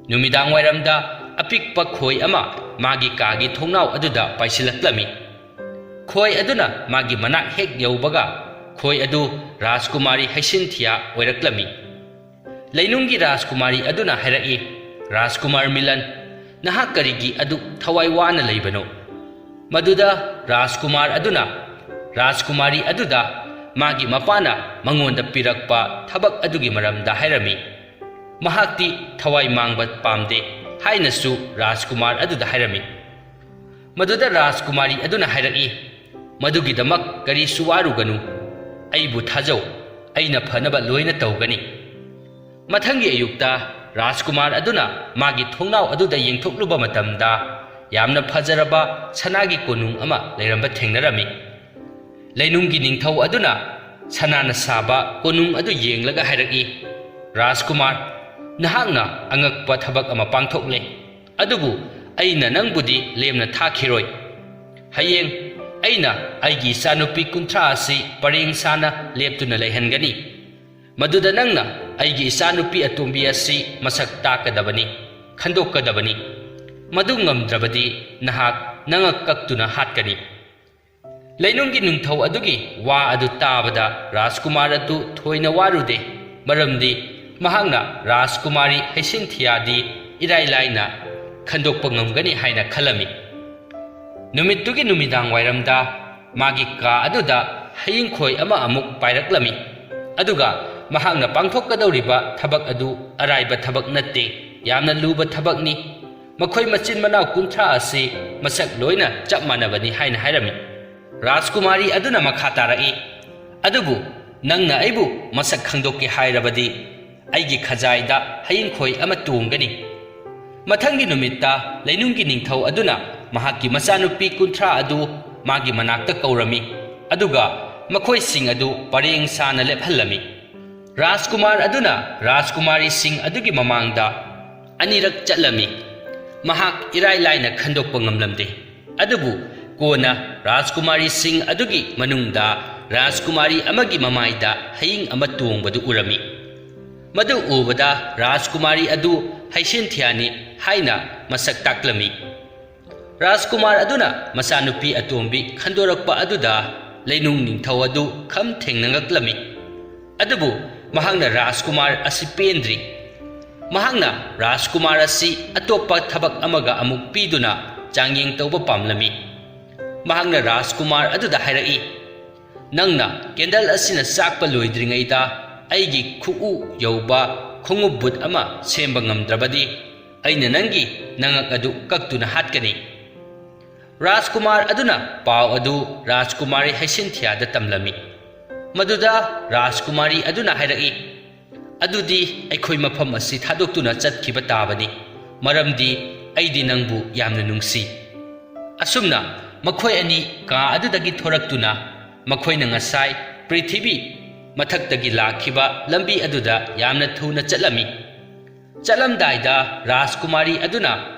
ꯅꯨꯃꯤꯗꯥꯡ ꯋꯥꯏꯔꯝꯗ ꯑꯄꯤꯛꯄ ꯈꯣꯏ ꯑꯃ ꯃꯥꯒꯤ ꯀꯥꯒꯤ ꯊꯣꯡꯅꯥꯎ ꯑꯗꯨꯗ ꯄꯥꯏꯁꯤꯜꯂꯛꯂꯝꯃꯤ꯫ ꯈꯣꯏ ꯑꯗꯨꯅ ꯃꯥꯒꯤ ꯃꯅꯥꯛ ꯍꯦꯛ ꯌꯧꯕꯒ, ꯈꯣꯏ ꯑꯗꯨ ꯔꯥꯖꯀꯨꯃꯥꯔꯤ ꯍꯩꯁꯤꯟꯊꯤꯌꯥ ꯑꯣꯏꯔꯛꯂꯝꯃꯤ꯫ ꯂꯩꯅꯨꯡꯒꯤ ꯔꯥꯖꯀꯨꯃꯥꯔꯤ ꯑꯗꯨꯅ ꯍꯥꯏꯔꯛꯏ, "ꯔꯥꯖꯀꯨꯃꯥꯔ ꯃꯤꯂꯟ, ꯅꯍꯥꯛ ꯀꯔꯤꯒꯤ ꯑꯗꯨꯛ ꯊꯋꯥꯏ ꯋꯥꯅ ꯂꯩꯕꯅꯣ?" ꯃꯗꯨꯗ ꯔꯥꯖꯀꯨꯃꯥꯔ ꯑꯗꯨꯅ ꯔꯥꯖꯀꯨꯃꯥꯔꯤ ꯑꯗꯨꯗ ꯃꯥꯒꯤ ꯃꯄꯥꯅ ꯃꯉꯣꯟꯗ ꯄꯤꯔꯛꯄ ꯊꯕꯛ ꯑꯗꯨꯒꯤ ꯃꯔꯝꯗ ꯍꯥꯏꯔꯝꯃꯤ꯫ ꯃꯍꯥꯛꯇꯤ ꯊꯋꯥꯏ ꯃꯥꯡꯕ ꯄꯥꯝꯗꯦ ꯍꯥꯏꯅꯁꯨ ꯔꯥꯖꯀꯨꯃꯥꯔ ꯑꯗꯨꯗ ꯍꯥꯏꯔꯝꯃꯤ꯫ ꯃꯗꯨꯗ ꯔꯥꯖꯀꯨꯃꯥꯔꯤ ꯑꯗꯨꯅ ꯍꯥꯏꯔꯛꯏ, "ꯃꯗꯨꯒꯤꯗꯃꯛ ꯀꯔꯤꯁꯨ ꯋꯥꯔꯨꯒꯅꯨ꯫ ꯑꯩꯕꯨ ꯊꯥꯖꯧ, ꯑꯩꯅ ꯐꯅꯕ ꯂꯣꯏꯅ ꯇꯧꯒꯅꯤ"꯫ ꯃꯊꯪꯒꯤ ꯑꯌꯨꯛꯇ ꯔꯥꯖꯀꯨꯃꯥꯔ ꯑꯗꯨꯅ ꯃꯥꯒꯤ ꯊꯣꯡꯅꯥꯎ ꯑꯗꯨꯗ ꯌꯦꯡꯊꯣꯛꯂꯨꯕ ꯃꯇꯝꯗ, ꯌꯥꯝꯅ ꯐꯖꯔꯕ ꯁꯅꯥꯒꯤ ꯀꯣꯅꯨꯡ ꯑꯃ ꯂꯩꯔꯝꯕ ꯊꯦꯡꯅꯔꯝꯃꯤ꯫ ꯂꯩꯅꯨꯡꯒꯤ ꯅꯤꯡꯊꯧ ꯑꯗꯨꯅ ꯁꯅꯥꯅ ꯁꯥꯕ ꯀꯣꯅꯨꯡ ꯑꯗꯨ ꯌꯦꯡꯂꯒ ꯍꯥꯏꯔꯛꯏ, "ꯔꯥꯖꯀꯨꯃꯥꯔ, ꯅꯍꯥꯛꯅ ꯑꯉꯛꯄ ꯊꯕꯛ ꯑꯃ ꯄꯥꯡꯊꯣꯛꯂꯦ, ꯑꯗꯨꯕꯨ ꯑꯩꯅ ꯅꯪꯕꯨꯗꯤ ꯂꯦꯝꯅ ꯊꯥꯈꯤꯔꯣꯏ꯫ ꯍꯌꯦꯡ ꯑꯩꯅ ꯑꯩꯒꯤ ꯏꯆꯥꯅꯨꯄꯤ ꯀꯨꯟꯊ꯭ꯔꯥ ꯑꯁꯤ ꯄꯔꯦꯡ ꯁꯥꯅ ꯂꯦꯞꯇꯨꯅ ꯂꯩꯍꯟꯒꯅꯤ꯫ ꯃꯗꯨꯗ ꯅꯪꯅ ꯑꯩꯒꯤ ꯏꯆꯥꯅꯨꯄꯤ ꯑꯇꯣꯝꯕꯤ ꯑꯁꯤ ꯃꯁꯛ ꯇꯥꯛꯀꯗꯕꯅꯤ, ꯈꯟꯗꯣꯛꯀꯗꯕꯅꯤ꯫ ꯃꯗꯨ ꯉꯝꯗ꯭ꯔꯕꯗꯤ ꯅꯍꯥꯛ ꯅꯉꯛ ꯀꯛꯇꯨꯅ ꯍꯥꯠꯀꯅꯤ"꯫ ꯂꯩꯅꯨꯡꯒꯤ ꯅꯤꯡꯊꯧ ꯑꯗꯨꯒꯤ ꯋꯥ ꯑꯗꯨ ꯇꯥꯕꯗ ꯔꯥꯖꯀꯨꯃꯥꯔ ꯑꯗꯨ ꯊꯣꯏꯅ ꯋꯥꯔꯨꯗꯦ, ꯃꯔꯝꯗꯤ ꯃꯍꯥꯛꯅ ꯔꯥꯖꯀꯨꯃꯥꯔꯤ ꯍꯩꯁꯤꯟꯊꯤꯌꯥꯗꯤ ꯏꯔꯥꯏ ꯂꯥꯏꯅ ꯈꯟꯗꯣꯛꯄ ꯉꯝꯒꯅꯤ ꯍꯥꯏꯅ ꯈꯜꯂꯝꯃꯤ꯫ ꯅꯨꯃꯤꯠꯇꯨꯒꯤ ꯅꯨꯃꯤꯗꯥꯡ ꯋꯥꯏꯔꯝꯗ ꯃꯥꯒꯤ ꯀꯥ ꯑꯗꯨꯗ ꯍꯌꯤꯡꯈꯣꯏ ꯑꯃ ꯑꯃꯨꯛ ꯄꯥꯏꯔꯛꯂꯝꯃꯤ꯫ ꯑꯗꯨꯒ ꯃꯍꯥꯛꯅ ꯄꯥꯡꯊꯣꯛꯀꯗꯧꯔꯤꯕ ꯊꯕꯛ ꯑꯗꯨ ꯑꯔꯥꯏꯕ ꯊꯕꯛ ꯅꯠꯇꯦ, ꯌꯥꯝꯅ ꯂꯨꯕ ꯊꯕꯛꯅꯤ꯫ ꯃꯈꯣꯏ ꯃꯆꯤꯟ ꯃꯅꯥꯎ ꯀꯨꯟꯊ꯭ꯔꯥ ꯑꯁꯤ ꯃꯁꯛ ꯂꯣꯏꯅ ꯆꯞ ꯃꯥꯟꯅꯕꯅꯤ ꯍꯥꯏꯅ ꯍꯥꯏꯔꯝꯃꯤ꯫ ꯔꯥꯖꯀꯨꯃꯥꯔꯤ ꯑꯗꯨꯅ ꯃꯈꯥ ꯇꯥꯔꯛꯏ, "ꯑꯗꯨꯕꯨ ꯅꯪꯅ ꯑꯩꯕꯨ ꯃꯁꯛ ꯈꯪꯗꯣꯛꯀꯦ ꯍꯥꯏꯔꯕꯗꯤ ꯑꯩꯒꯤ ꯈꯖꯥꯏꯗ ꯍꯌꯤꯡꯈꯣꯏ ꯑꯃ ꯇꯣꯡꯒꯅꯤ"꯫ ꯃꯊꯪꯒꯤ ꯅꯨꯃꯤꯠꯇ ꯂꯩꯅꯨꯡꯒꯤ ꯅꯤꯡꯊꯧ ꯑꯗꯨꯅ ꯃꯍꯥꯛꯀꯤ ꯃꯆꯥꯅꯨꯄꯤ ꯀꯨꯟꯊ꯭ꯔꯥ ꯑꯗꯨ ꯃꯥꯒꯤ ꯃꯅꯥꯛꯇ ꯀꯧꯔꯝꯃꯤ, ꯑꯗꯨꯒ ꯃꯈꯣꯏꯁꯤꯡ ꯑꯗꯨ ꯄꯔꯦꯡ ꯁꯥꯅ ꯂꯦꯞꯍꯜꯂꯝꯃꯤ꯫ ꯔꯥꯖꯀꯨꯃꯥꯔ ꯑꯗꯨꯅ ꯔꯥꯖꯀꯨꯃꯥꯔꯤꯁꯤꯡ ꯑꯗꯨꯒꯤ ꯃꯃꯥꯡꯗ ꯑꯅꯤꯔꯛ ꯆꯠꯂꯝꯃꯤ꯫ ꯃꯍꯥꯛ ꯏꯔꯥꯏ ꯂꯥꯏꯅ ꯈꯟꯗꯣꯛꯄ ꯉꯝꯂꯝꯗꯦ꯫ ꯑꯗꯨꯕꯨ ꯀꯣꯟꯅ ꯔꯥꯖꯀꯨꯃꯥꯔꯤꯁꯤꯡ ꯑꯗꯨꯒꯤ ꯃꯅꯨꯡꯗ ꯔꯥꯖꯀꯨꯃꯥꯔꯤ ꯑꯃꯒꯤ ꯃꯃꯥꯏꯗ ꯍꯌꯤꯡ ꯑꯃ ꯇꯣꯡꯕꯗꯨ ꯎꯔꯝꯃꯤ꯫ ꯃꯗꯨ ꯎꯕꯗ ꯔꯥꯖꯀꯨꯃꯥꯔꯤ ꯑꯗꯨ ꯍꯩꯁꯤꯟꯊꯤꯌꯥꯅꯤ ꯍꯥꯏꯅ ꯃꯁꯛ ꯇꯥꯛꯂꯝꯃꯤ꯫ ꯔꯥꯖꯀꯨꯃꯥꯔ ꯑꯗꯨꯅ ꯃꯆꯥꯅꯨꯄꯤ ꯑꯇꯣꯝꯕꯤ ꯈꯟꯗꯣꯔꯛꯄ ꯑꯗꯨꯗ ꯂꯩꯅꯨꯡ ꯅꯤꯡꯊꯧ ꯑꯗꯨ ꯈꯝ ꯊꯦꯡꯅ ꯉꯛꯂꯝꯃꯤ꯫ ꯑꯗꯨꯕꯨ ꯃꯍꯥꯛꯅ ꯔꯥꯖꯀꯨꯃꯥꯔ ꯑꯁꯤ ꯄꯦꯟꯗ꯭ꯔꯤ꯫ ꯃꯍꯥꯛꯅ ꯔꯥꯖꯀꯨꯃꯥꯔ ꯑꯁꯤ ꯑꯇꯣꯞꯄ ꯊꯕꯛ ꯑꯃꯒ ꯑꯃꯨꯛ ꯄꯤꯗꯨꯅ ꯆꯥꯡꯌꯦꯡ ꯇꯧꯕ ꯄꯥꯝꯂꯝꯃꯤ꯫ ꯃꯍꯥꯛꯅ ꯔꯥꯖꯀꯨꯃꯥꯔ ꯑꯗꯨꯗ ꯍꯥꯏꯔꯛꯏ, "ꯅꯪꯅ ꯀꯦꯟꯗꯜ ꯑꯁꯤꯅ ꯆꯥꯛꯄ ꯂꯣꯏꯗ꯭ꯔꯤꯉꯩꯗ ꯑꯩꯒꯤ ꯈꯨꯎ ꯌꯧꯕ ꯈꯣꯡꯎꯞ ꯕꯨꯠ ꯑꯃ ꯁꯦꯝꯕ ꯉꯝꯗ꯭ꯔꯕꯗꯤ, ꯑꯩꯅ ꯅꯪꯒꯤ ꯅꯉꯛ ꯑꯗꯨ ꯀꯛꯇꯨꯅ ꯍꯥꯠꯀꯅꯤ꯫" ꯔꯥꯖꯀꯨꯃꯥꯔ ꯑꯗꯨꯅ ꯄꯥꯎ ꯑꯗꯨ ꯔꯥꯖꯀꯨꯃꯥꯔꯤ ꯍꯩꯁꯤꯟꯊꯤꯌꯥꯗ ꯇꯝꯂꯝꯃꯤ꯫ ꯃꯗꯨꯗ ꯔꯥꯖꯀꯨꯃꯥꯔꯤ ꯑꯗꯨꯅ ꯍꯥꯏꯔꯛꯏ, "ꯑꯗꯨꯗꯤ ꯑꯩꯈꯣꯏ ꯃꯐꯝ ꯑꯁꯤ ꯊꯥꯗꯣꯛꯇꯨꯅ ꯆꯠꯈꯤꯕ ꯇꯥꯕꯅꯤ, ꯃꯔꯝꯗꯤ ꯑꯩꯗꯤ ꯅꯪꯕꯨ ꯌꯥꯝꯅ ꯅꯨꯡꯁꯤ꯫" ꯑꯁꯨꯝꯅ ꯃꯈꯣꯏ ꯑꯅꯤ ꯀꯥ ꯑꯗꯨꯗꯒꯤ ꯊꯣꯔꯛꯇꯨꯅ ꯃꯈꯣꯏꯅ ꯉꯁꯥꯏ ꯄ꯭ꯔꯤꯊꯤꯕꯤ ꯃꯊꯛꯇꯒꯤ ꯂꯥꯛꯈꯤꯕ ꯂꯝꯕꯤ ꯑꯗꯨꯗ ꯌꯥꯝꯅ ꯊꯨꯅ ꯆꯠꯂꯝꯃꯤ꯫ ꯆꯠꯂꯝꯗꯥꯏꯗ ꯔꯥꯖꯀꯨꯃꯥꯔꯤ ꯑꯗꯨꯅ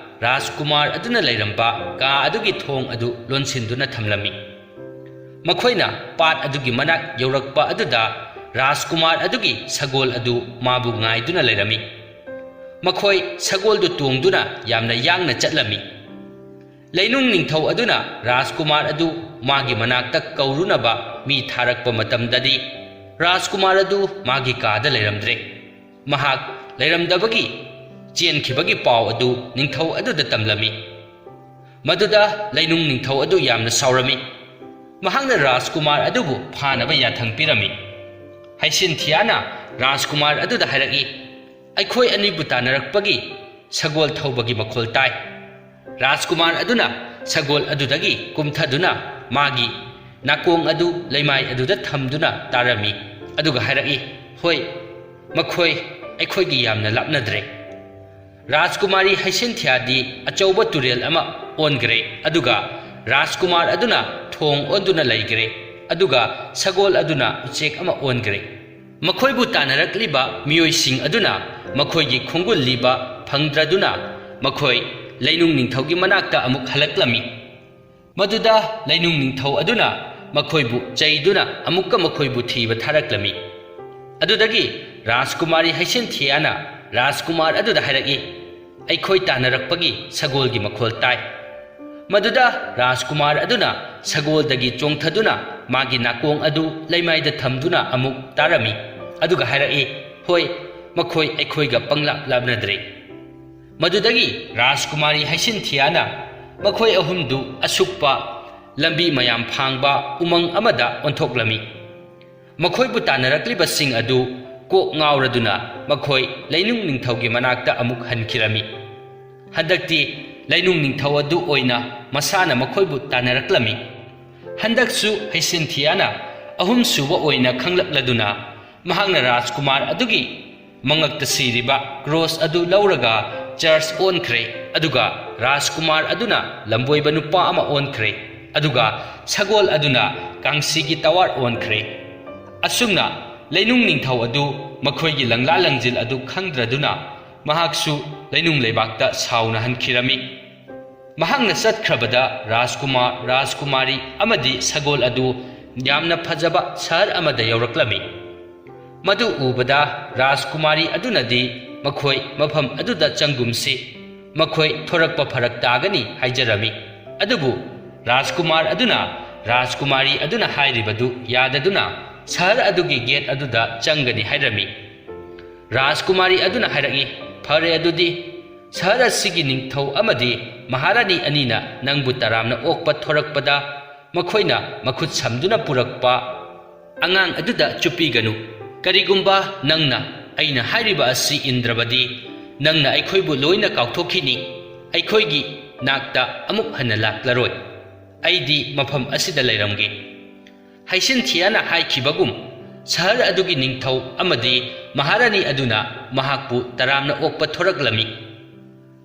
ꯔꯥꯖꯀꯨꯃꯥꯔ ꯑꯗꯨꯅ ꯂꯩꯔꯝꯕ ꯀꯥ ꯑꯗꯨꯒꯤ ꯊꯣꯡ ꯑꯗꯨ ꯂꯣꯟꯁꯤꯟꯗꯨꯅ ꯊꯝꯂꯝꯃꯤ꯫ ꯃꯈꯣꯏꯅ ꯄꯥꯠ ꯑꯗꯨꯒꯤ ꯃꯅꯥꯛ ꯌꯧꯔꯛꯄ ꯑꯗꯨꯗ ꯔꯥꯖꯀꯨꯃꯥꯔ ꯑꯗꯨꯒꯤ ꯁꯒꯣꯜ ꯑꯗꯨ ꯃꯥꯕꯨ ꯉꯥꯏꯗꯨꯅ ꯂꯩꯔꯝꯃꯤ꯫ ꯃꯈꯣꯏ ꯁꯒꯣꯜꯗꯨ ꯇꯣꯡꯗꯨꯅ ꯌꯥꯝꯅ ꯌꯥꯡꯅ ꯆꯠꯂꯝꯃꯤ꯫ ꯂꯩꯅꯨꯡ ꯅꯤꯡꯊꯧ ꯑꯗꯨꯅ ꯔꯥꯖꯀꯨꯃꯥꯔ ꯑꯗꯨ ꯃꯥꯒꯤ ꯃꯅꯥꯛꯇ ꯀꯧꯔꯨꯅꯕ ꯃꯤ ꯊꯥꯔꯛꯄ ꯃꯇꯝꯗꯗꯤ, ꯔꯥꯖꯀꯨꯃꯥꯔ ꯑꯗꯨ ꯃꯥꯒꯤ ꯀꯥꯗ ꯂꯩꯔꯝꯗ꯭ꯔꯦ꯫ ꯃꯍꯥꯛ ꯂꯩꯔꯝꯗꯕꯒꯤ ꯆꯦꯟꯈꯤꯕꯒꯤ ꯄꯥꯎ ꯑꯗꯨ ꯅꯤꯡꯊꯧ ꯑꯗꯨꯗ ꯇꯝꯂꯝꯃꯤ꯫ ꯃꯗꯨꯗ ꯂꯩꯅꯨꯡ ꯅꯤꯡꯊꯧ ꯑꯗꯨ ꯌꯥꯝꯅ ꯁꯥꯎꯔꯝꯃꯤ꯫ ꯃꯍꯥꯛꯅ ꯔꯥꯖꯀꯨꯃꯥꯔ ꯑꯗꯨꯕꯨ ꯐꯥꯅꯕ ꯌꯥꯊꯪ ꯄꯤꯔꯝꯃꯤ꯫ ꯍꯩꯁꯤꯟꯊꯤꯌꯥꯅ ꯔꯥꯖꯀꯨꯃꯥꯔ ꯑꯗꯨꯗ ꯍꯥꯏꯔꯛꯏ, "ꯑꯩꯈꯣꯏ ꯑꯅꯤꯕꯨ ꯇꯥꯟꯅꯔꯛꯄꯒꯤ ꯁꯒꯣꯜ ꯊꯧꯕꯒꯤ ꯃꯈꯣꯜ ꯇꯥꯏ꯫" ꯔꯥꯖꯀꯨꯃꯥꯔ ꯑꯗꯨꯅ ꯁꯒꯣꯜ ꯑꯗꯨꯗꯒꯤ ꯀꯨꯝꯊꯗꯨꯅ ꯃꯥꯒꯤ ꯅꯥꯀꯣꯡ ꯑꯗꯨ ꯂꯩꯃꯥꯏ ꯑꯗꯨꯗ ꯊꯝꯗꯨꯅ ꯇꯥꯔꯝꯃꯤ, ꯑꯗꯨꯒ ꯍꯥꯏꯔꯛꯏ, "ꯍꯣꯏ, ꯃꯈꯣꯏ ꯑꯩꯈꯣꯏꯒꯤ ꯌꯥꯝꯅ ꯂꯥꯞꯅꯗ꯭ꯔꯦ꯫" ꯔꯥꯖꯀꯨꯃꯥꯔꯤ ꯍꯩꯁꯤꯟꯊꯤꯌꯥꯗꯤ ꯑꯆꯧꯕ ꯇꯨꯔꯦꯜ ꯑꯃ ꯑꯣꯟꯈ꯭ꯔꯦ, ꯑꯗꯨꯒ ꯔꯥꯖꯀꯨꯃꯥꯔ ꯑꯗꯨꯅ ꯊꯣꯡ ꯑꯣꯟꯗꯨꯅ ꯂꯩꯈ꯭ꯔꯦ, ꯑꯗꯨꯒ ꯁꯒꯣꯜ ꯑꯗꯨꯅ ꯎꯆꯦꯛ ꯑꯃ ꯑꯣꯟꯈ꯭ꯔꯦ꯫ ꯃꯈꯣꯏꯕꯨ ꯇꯥꯟꯅꯔꯛꯂꯤꯕ ꯃꯤꯑꯣꯏꯁꯤꯡ ꯑꯗꯨꯅ ꯃꯈꯣꯏꯒꯤ ꯈꯣꯡꯒꯨꯜ ꯂꯤꯕ ꯐꯪꯗ꯭ꯔꯗꯨꯅ ꯃꯈꯣꯏ ꯂꯩꯅꯨꯡ ꯅꯤꯡꯊꯧꯒꯤ ꯃꯅꯥꯛꯇ ꯑꯃꯨꯛ ꯍꯜꯂꯛꯂꯝꯃꯤ꯫ ꯃꯗꯨꯗ ꯂꯩꯅꯨꯡ ꯅꯤꯡꯊꯧ ꯑꯗꯨꯅ ꯃꯈꯣꯏꯕꯨ ꯆꯩꯗꯨꯅ ꯑꯃꯨꯛꯀ ꯃꯈꯣꯏꯕꯨ ꯊꯤꯕ ꯊꯥꯔꯛꯂꯝꯃꯤ꯫ ꯑꯗꯨꯗꯒꯤ ꯔꯥꯖꯀꯨꯃꯥꯔꯤ ꯍꯩꯁꯤꯟꯊꯤꯌꯥꯅ ꯔꯥꯖꯀꯨꯃꯥꯔ ꯑꯗꯨꯗ ꯍꯥꯏꯔꯛꯏ, "ꯑꯩꯈꯣꯏ ꯇꯥꯟꯅꯔꯛꯄꯒꯤ ꯁꯒꯣꯜꯒꯤ ꯃꯈꯣꯜ ꯇꯥꯏ꯫" ꯃꯗꯨꯗ ꯔꯥꯖꯀꯨꯃꯥꯔ ꯑꯗꯨꯅ ꯁꯒꯣꯜꯗꯒꯤ ꯆꯣꯡꯊꯗꯨꯅ ꯃꯥꯒꯤ ꯅꯥꯀꯣꯡ ꯑꯗꯨ ꯂꯩꯃꯥꯏꯗ ꯊꯝꯗꯨꯅ ꯑꯃꯨꯛ ꯇꯥꯔꯝꯃꯤ, ꯑꯗꯨꯒ ꯍꯥꯏꯔꯛꯏ, "ꯍꯣꯏ, ꯃꯈꯣꯏ ꯑꯩꯈꯣꯏꯒ ꯄꯪꯂꯥꯞ ꯂꯥꯞꯅꯗ꯭ꯔꯦ꯫" ꯃꯗꯨꯗꯒꯤ ꯔꯥꯖꯀꯨꯃꯥꯔꯤ ꯍꯩꯁꯤꯟꯊꯤꯌꯥꯅ ꯃꯈꯣꯏ ꯑꯍꯨꯝꯗꯨ ꯑꯁꯨꯛꯄ ꯂꯝꯕꯤ ꯃꯌꯥꯝ ꯐꯥꯡꯕ ꯎꯃꯪ ꯑꯃꯗ ꯑꯣꯟꯊꯣꯛꯂꯝꯃꯤ꯫ ꯃꯈꯣꯏꯕꯨ ꯇꯥꯟꯅꯔꯛꯂꯤꯕꯁꯤꯡ ꯑꯗꯨ ꯀꯣꯛ ꯉꯥꯎꯔꯗꯨꯅ ꯃꯈꯣꯏ ꯂꯩꯅꯨꯡ ꯅꯤꯡꯊꯧꯒꯤ ꯃꯅꯥꯛꯇ ꯑꯃꯨꯛ ꯍꯟꯈꯤꯔꯝꯃꯤ꯫ ꯍꯟꯗꯛꯇꯤ ꯂꯩꯅꯨꯡ ꯅꯤꯡꯊꯧ ꯑꯗꯨ ꯑꯣꯏꯅ ꯃꯁꯥꯅ ꯃꯈꯣꯏꯕꯨ ꯇꯥꯟꯅꯔꯛꯂꯝꯃꯤ꯫ ꯍꯟꯗꯛꯁꯨ ꯍꯩꯁꯤꯟꯊꯤꯌꯥꯅ ꯑꯍꯨꯝꯁꯨꯕ ꯑꯣꯏꯅ ꯈꯪꯂꯛꯂꯗꯨꯅ ꯃꯍꯥꯛꯅ ꯔꯥꯖꯀꯨꯃꯥꯔ ꯑꯗꯨꯒꯤ ꯃꯉꯛꯇ ꯁꯤꯔꯤꯕ ꯀ꯭ꯔꯣꯁ ꯑꯗꯨ ꯂꯧꯔꯒ ꯆꯔꯆ ꯑꯣꯟꯈ꯭ꯔꯦ, ꯑꯗꯨꯒ ꯔꯥꯖꯀꯨꯃꯥꯔ ꯑꯗꯨꯅ ꯂꯝꯕꯣꯏꯕ ꯅꯨꯄꯥ ꯑꯃ ꯑꯣꯟꯈ꯭ꯔꯦ, ꯑꯗꯨꯒ ꯁꯒꯣꯜ ꯑꯗꯨꯅ ꯀꯥꯡꯁꯤꯒꯤ ꯇꯋꯥꯔ ꯑꯣꯟꯈ꯭ꯔꯦ꯫ ꯑꯁꯨꯝꯅ ꯂꯩꯅꯨꯡ ꯅꯤꯡꯊꯧ ꯑꯗꯨ ꯃꯈꯣꯏꯒꯤ ꯂꯪꯂꯥ ꯂꯪꯖꯤꯜ ꯑꯗꯨ ꯈꯪꯗ꯭ꯔꯗꯨꯅ ꯃꯍꯥꯛꯁꯨ ꯂꯩꯅꯨꯡ ꯂꯩꯕꯥꯛꯇ ꯁꯥꯎꯅ ꯍꯟꯈꯤꯔꯝꯃꯤ꯫ ꯃꯍꯥꯛꯅ ꯆꯠꯈ꯭ꯔꯕꯗ ꯔꯥꯖꯀꯨꯃꯥꯔ, ꯔꯥꯖꯀꯨꯃꯥꯔꯤ ꯑꯃꯗꯤ ꯁꯒꯣꯜ ꯑꯗꯨ ꯌꯥꯝꯅ ꯐꯖꯕ ꯁꯍꯔ ꯑꯃꯗ ꯌꯧꯔꯛꯂꯝꯃꯤ꯫ ꯃꯗꯨ ꯎꯕꯗ ꯔꯥꯖꯀꯨꯃꯥꯔꯤ ꯑꯗꯨꯅꯗꯤ ꯃꯈꯣꯏ ꯃꯐꯝ ꯑꯗꯨꯗ ꯆꯪꯒꯨꯝꯁꯤ, ꯃꯈꯣꯏ ꯊꯣꯔꯛꯄ ꯐꯔꯛ ꯇꯥꯒꯅꯤ ꯍꯥꯏꯖꯔꯝꯃꯤ꯫ ꯑꯗꯨꯕꯨ ꯔꯥꯖꯀꯨꯃꯥꯔ ꯑꯗꯨꯅ ꯔꯥꯖꯀꯨꯃꯥꯔꯤ ꯑꯗꯨꯅ ꯍꯥꯏꯔꯤꯕꯗꯨ ꯌꯥꯗꯗꯨꯅ ꯁꯍꯔ ꯑꯗꯨꯒꯤ ꯒꯦꯠ ꯑꯗꯨꯗ ꯆꯪꯒꯅꯤ ꯍꯥꯏꯔꯝꯃꯤ꯫ ꯔꯥꯖꯀꯨꯃꯥꯔꯤ ꯑꯗꯨꯅ ꯍꯥꯏꯔꯛꯏ, "ꯐꯔꯦ, ꯑꯗꯨꯗꯤ ꯁꯍꯔ ꯑꯁꯤꯒꯤ ꯅꯤꯡꯊꯧ ꯑꯃꯗꯤ ꯃꯍꯥꯔꯥꯅꯤ ꯑꯅꯤꯅ ꯅꯪꯕꯨ ꯇꯔꯥꯝꯅ ꯑꯣꯛꯄ ꯊꯣꯔꯛꯄꯗ ꯃꯈꯣꯏꯅ ꯃꯈꯨꯠ ꯁꯝꯗꯨꯅ ꯄꯨꯔꯛꯄ ꯑꯉꯥꯡ ꯑꯗꯨꯗ ꯆꯨꯞꯄꯤꯒꯅꯨ꯫ ꯀꯔꯤꯒꯨꯝꯕ ꯅꯪꯅ ꯑꯩꯅ ꯍꯥꯏꯔꯤꯕ ꯑꯁꯤ ꯏꯟꯗ꯭ꯔꯕꯗꯤ, ꯅꯪꯅ ꯑꯩꯈꯣꯏꯕꯨ ꯂꯣꯏꯅ ꯀꯥꯎꯊꯣꯛꯈꯤꯅꯤ, ꯑꯩꯈꯣꯏꯒꯤ ꯅꯥꯛꯇ ꯑꯃꯨꯛ ꯍꯟꯅ ꯂꯥꯛꯂꯔꯣꯏ꯫ ꯑꯩꯗꯤ ꯃꯐꯝ ꯑꯁꯤꯗ ꯂꯩꯔꯝꯒꯦ꯫" ꯍꯩꯁꯤꯟꯊꯤꯌꯥꯅ ꯍꯥꯏꯈꯤꯕꯒꯨꯝ, ꯁꯍꯔ ꯑꯗꯨꯒꯤ ꯅꯤꯡꯊꯧ ꯑꯃꯗꯤ ꯃꯍꯥꯔꯥꯅꯤ ꯑꯗꯨꯅ ꯃꯍꯥꯛꯄꯨ ꯇꯔꯥꯝꯅ ꯑꯣꯛꯄ ꯊꯣꯔꯛꯂꯝꯃꯤ꯫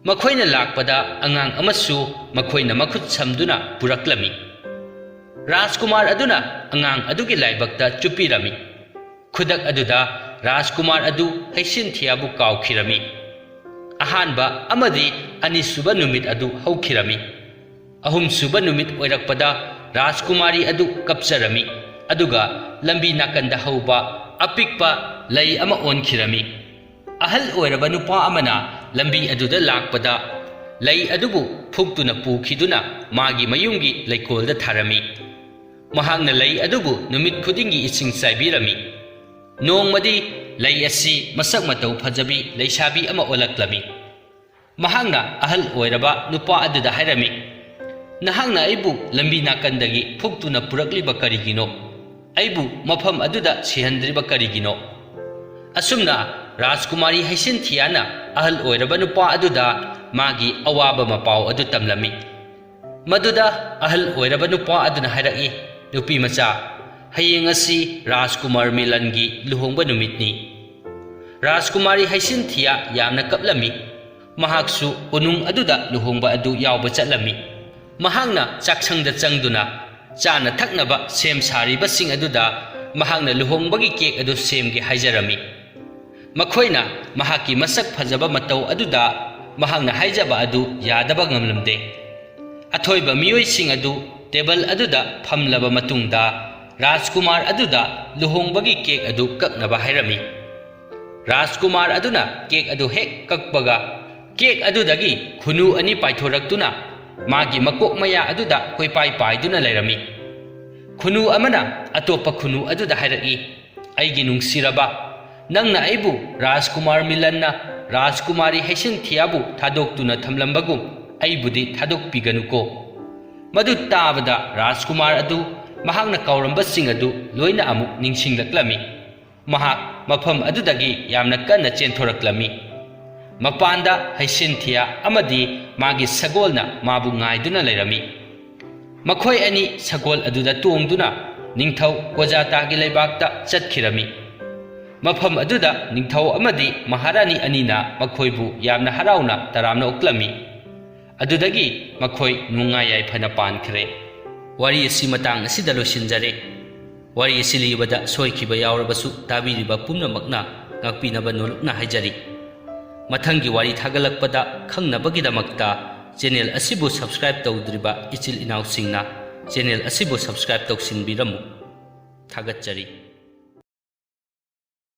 ꯃꯈꯣꯏꯅ ꯂꯥꯛꯄꯗ ꯑꯉꯥꯡ ꯑꯃꯁꯨ ꯃꯈꯣꯏꯅ ꯃꯈꯨꯠ ꯁꯝꯗꯨꯅ ꯄꯨꯔꯛꯂꯝꯃꯤ꯫ ꯔꯥꯖꯀꯨꯃꯥꯔ ꯑꯗꯨꯅ ꯑꯉꯥꯡ ꯑꯗꯨꯒꯤ ꯂꯥꯏꯕꯛꯇ ꯆꯨꯞꯄꯤꯔꯝꯃꯤ꯫ ꯈꯨꯗꯛ ꯑꯗꯨꯗ ꯔꯥꯖꯀꯨꯃꯥꯔ ꯑꯗꯨ ꯍꯩꯁꯤꯟꯊꯤꯌꯥꯕꯨ ꯀꯥꯎꯈꯤꯔꯝꯃꯤ꯫ ꯑꯍꯥꯟꯕ ꯑꯃꯗꯤ ꯑꯅꯤꯁꯨꯕ ꯅꯨꯃꯤꯠ ꯑꯗꯨ ꯍꯧꯈꯤꯔꯝꯃꯤ꯫ ꯑꯍꯨꯝꯁꯨꯕ ꯅꯨꯃꯤꯠ ꯑꯣꯏꯔꯛꯄꯗ ꯔꯥꯖꯀꯨꯃꯥꯔꯤ ꯑꯗꯨ ꯀꯞꯆꯔꯝꯃꯤ, ꯑꯗꯨꯒ ꯂꯝꯕꯤ ꯅꯥꯀꯟꯗ ꯍꯧꯕ ꯑꯄꯤꯛꯄ ꯂꯩ ꯑꯃ ꯑꯣꯟꯈꯤꯔꯝꯃꯤ꯫ ꯑꯍꯜ ꯑꯣꯏꯔꯕ ꯅꯨꯄꯥ ꯑꯃꯅ ꯂꯝꯕꯤ ꯑꯗꯨꯗ ꯂꯥꯛꯄꯗ ꯂꯩ ꯑꯗꯨꯕꯨ ꯐꯨꯛꯇꯨꯅ ꯄꯨꯈꯤꯗꯨꯅ ꯃꯥꯒꯤ ꯃꯌꯨꯝꯒꯤ ꯂꯩꯀꯣꯜꯗ ꯊꯥꯔꯝꯃꯤ꯫ ꯃꯍꯥꯛꯅ ꯂꯩ ꯑꯗꯨꯕꯨ ꯅꯨꯃꯤꯠ ꯈꯨꯗꯤꯡꯒꯤ ꯏꯁꯤꯡ ꯆꯥꯏꯕꯤꯔꯝꯃꯤ꯫ ꯅꯣꯡꯃꯗꯤ ꯂꯩ ꯑꯁꯤ ꯃꯁꯛ ꯃꯇꯧ ꯐꯖꯕꯤ ꯂꯩꯁꯥꯕꯤ ꯑꯃ ꯑꯣꯜꯂꯛꯂꯝꯃꯤ꯫ ꯃꯍꯥꯛꯅ ꯑꯍꯜ ꯑꯣꯏꯔꯕ ꯅꯨꯄꯥ ꯑꯗꯨꯗ ꯍꯥꯏꯔꯝꯃꯤ, "ꯅꯍꯥꯛꯅ ꯑꯩꯕꯨ ꯂꯝꯕꯤ ꯅꯥꯀꯟꯗꯒꯤ ꯐꯨꯛꯇꯨꯅ ꯄꯨꯔꯛꯂꯤꯕ ꯀꯔꯤꯒꯤꯅꯣ? ꯑꯩꯕꯨ ꯃꯐꯝ ꯑꯗꯨꯗ ꯁꯤꯍꯟꯗ꯭ꯔꯤꯕ ꯀꯔꯤꯒꯤꯅꯣ?" ꯑꯁꯨꯝꯅ ꯔꯥꯖꯀꯨꯃꯥꯔꯤ ꯍꯩꯁꯤꯟꯊꯤꯌꯥꯅ ꯑꯍꯜ ꯑꯣꯏꯔꯕ ꯅꯨꯄꯥ ꯑꯗꯨꯗ ꯃꯥꯒꯤ ꯑꯋꯥꯕ ꯃꯄꯥꯎ ꯑꯗꯨ ꯇꯝꯂꯝꯃꯤ꯫ ꯃꯗꯨꯗ ꯑꯍꯜ ꯑꯣꯏꯔꯕ ꯅꯨꯄꯥ ꯑꯗꯨꯅ ꯍꯥꯏꯔꯛꯏ, "ꯅꯨꯄꯤ ꯃꯆꯥ, ꯍꯌꯦꯡ ꯑꯁꯤ ꯔꯥꯖꯀꯨꯃꯥꯔ ꯃꯤꯂꯟꯒꯤ ꯂꯨꯍꯣꯡꯕ ꯅꯨꯃꯤꯠꯅꯤ꯫" ꯔꯥꯖꯀꯨꯃꯥꯔꯤ ꯍꯩꯁꯤꯟꯊꯤꯌꯥ ꯌꯥꯝꯅ ꯀꯞꯂꯝꯃꯤ꯫ ꯃꯍꯥꯛꯁꯨ ꯀꯣꯅꯨꯡ ꯑꯗꯨꯗ ꯂꯨꯍꯣꯡꯕ ꯑꯗꯨ ꯌꯥꯎꯕ ꯆꯠꯂꯝꯃꯤ꯫ ꯃꯍꯥꯛꯅ ꯆꯥꯛꯁꯪꯗ ꯆꯪꯗꯨꯅ ꯆꯥꯅ ꯊꯛꯅꯕ ꯁꯦꯝ ꯁꯥꯔꯤꯕꯁꯤꯡ ꯑꯗꯨꯗ ꯃꯍꯥꯛꯅ ꯂꯨꯍꯣꯡꯕꯒꯤ ꯀꯦꯛ ꯑꯗꯨ ꯁꯦꯝꯒꯦ ꯍꯥꯏꯖꯔꯝꯃꯤ꯫ ꯃꯈꯣꯏꯅ ꯃꯍꯥꯛꯀꯤ ꯃꯁꯛ ꯐꯖꯕ ꯃꯇꯧ ꯑꯗꯨꯗ ꯃꯍꯥꯛꯅ ꯍꯥꯏꯖꯕ ꯑꯗꯨ ꯌꯥꯗꯕ ꯉꯝꯂꯝꯗꯦ꯫ ꯑꯊꯣꯏꯕ ꯃꯤꯑꯣꯏꯁꯤꯡ ꯑꯗꯨ ꯇꯦꯕꯜ ꯑꯗꯨꯗ ꯐꯝꯂꯕ ꯃꯇꯨꯡꯗ ꯔꯥꯖꯀꯨꯃꯥꯔ ꯑꯗꯨꯗ ꯂꯨꯍꯣꯡꯕꯒꯤ ꯀꯦꯛ ꯑꯗꯨ ꯀꯛꯅꯕ ꯍꯥꯏꯔꯝꯃꯤ꯫ ꯔꯥꯖꯀꯨꯃꯥꯔ ꯑꯗꯨꯅ ꯀꯦꯛ ꯑꯗꯨ ꯍꯦꯛ ꯀꯛꯄꯒ, ꯀꯦꯛ ꯑꯗꯨꯗꯒꯤ ꯈꯨꯅꯨ ꯑꯅꯤ ꯄꯥꯏꯊꯣꯔꯛꯇꯨꯅ ꯃꯥꯒꯤ ꯃꯀꯣꯛ ꯃꯌꯥ ꯑꯗꯨꯗ ꯀꯣꯏꯄꯥꯏ ꯄꯥꯏꯗꯨꯅ ꯂꯩꯔꯝꯃꯤ꯫ ꯈꯨꯅꯨ ꯑꯃꯅ ꯑꯇꯣꯞꯄ ꯈꯨꯅꯨ ꯑꯗꯨꯗ ꯍꯥꯏꯔꯛꯏ, "ꯑꯩꯒꯤ ꯅꯨꯡꯁꯤꯔꯕ, ꯅꯪꯅ ꯑꯩꯕꯨ ꯔꯥꯖꯀꯨꯃꯥꯔ ꯃꯤꯂꯟꯅ ꯔꯥꯖꯀꯨꯃꯥꯔꯤ ꯍꯩꯁꯤꯟꯊꯤꯌꯥꯕꯨ ꯊꯥꯗꯣꯛꯇꯨꯅ ꯊꯝꯂꯝꯕꯒꯨꯝ ꯑꯩꯕꯨꯗꯤ ꯊꯥꯗꯣꯛꯄꯤꯒꯅꯨꯀꯣ꯫" ꯃꯗꯨ ꯇꯥꯕꯗ ꯔꯥꯖꯀꯨꯃꯥꯔ ꯑꯗꯨ ꯃꯍꯥꯛꯅ ꯀꯥꯎꯔꯝꯕꯁꯤꯡ ꯑꯗꯨ ꯂꯣꯏꯅ ꯑꯃꯨꯛ ꯅꯤꯡꯁꯤꯡꯂꯛꯂꯝꯃꯤ꯫ ꯃꯍꯥꯛ ꯃꯐꯝ ꯑꯗꯨꯗꯒꯤ ꯌꯥꯝꯅ ꯀꯟꯅ ꯆꯦꯟꯊꯣꯔꯛꯂꯝꯃꯤ꯫ ꯃꯄꯥꯟꯗ ꯍꯩꯁꯤꯟꯊꯤꯌꯥ ꯑꯃꯗꯤ ꯃꯥꯒꯤ ꯁꯒꯣꯜꯅ ꯃꯥꯕꯨ ꯉꯥꯏꯗꯨꯅ ꯂꯩꯔꯝꯃꯤ꯫ ꯃꯈꯣꯏ ꯑꯅꯤ ꯁꯒꯣꯜ ꯑꯗꯨꯗ ꯇꯣꯡꯗꯨꯅ ꯅꯤꯡꯊꯧ ꯀꯣꯖꯥꯇꯥꯒꯤ ꯂꯩꯕꯥꯛꯇ ꯆꯠꯈꯤꯔꯝꯃꯤ꯫ ꯃꯐꯝ ꯑꯗꯨꯗ ꯅꯤꯡꯊꯧ ꯑꯃꯗꯤ ꯃꯍꯥꯔꯥꯅꯤ ꯑꯅꯤꯅ ꯃꯈꯣꯏꯕꯨ ꯌꯥꯝꯅ ꯍꯔꯥꯎꯅ ꯇꯔꯥꯝꯅ ꯑꯣꯛꯂꯝꯃꯤ꯫ ꯑꯗꯨꯗꯒꯤ ꯃꯈꯣꯏ ꯅꯨꯡꯉꯥꯏ ꯌꯥꯏꯐꯅ ꯄꯥꯟꯈ꯭ꯔꯦ꯫ ꯋꯥꯔꯤ ꯑꯁꯤ ꯃꯇꯥꯡ ꯑꯁꯤꯗ ꯂꯣꯏꯁꯤꯟꯖꯔꯦ꯫ ꯋꯥꯔꯤ ꯑꯁꯤ ꯂꯤꯕꯗ ꯁꯣꯏꯈꯤꯕ ꯌꯥꯎꯔꯕꯁꯨ ꯇꯥꯕꯤꯔꯤꯕ ꯄꯨꯝꯅꯃꯛꯅ ꯉꯥꯛꯄꯤꯅꯕ ꯅꯣꯂꯨꯛꯅ ꯍꯥꯏꯖꯔꯤ꯫ ꯃꯊꯪꯒꯤ ꯋꯥꯔꯤ ꯊꯥꯒꯠꯂꯛꯄꯗ ꯈꯪꯅꯕꯒꯤꯗꯃꯛꯇ ꯆꯦꯅꯦꯜ ꯑꯁꯤꯕꯨ subscribe ꯇꯧꯗ꯭ꯔꯤꯕ ꯏꯆꯤꯜ ꯏꯅꯥꯎꯁꯤꯡꯅ ꯆꯦꯅꯦꯜ ꯑꯁꯤꯕꯨ subscribe ꯇꯧꯁꯤꯟꯕꯤꯔꯝꯃꯨ꯫ ꯊꯥꯒꯠꯆꯔꯤ꯫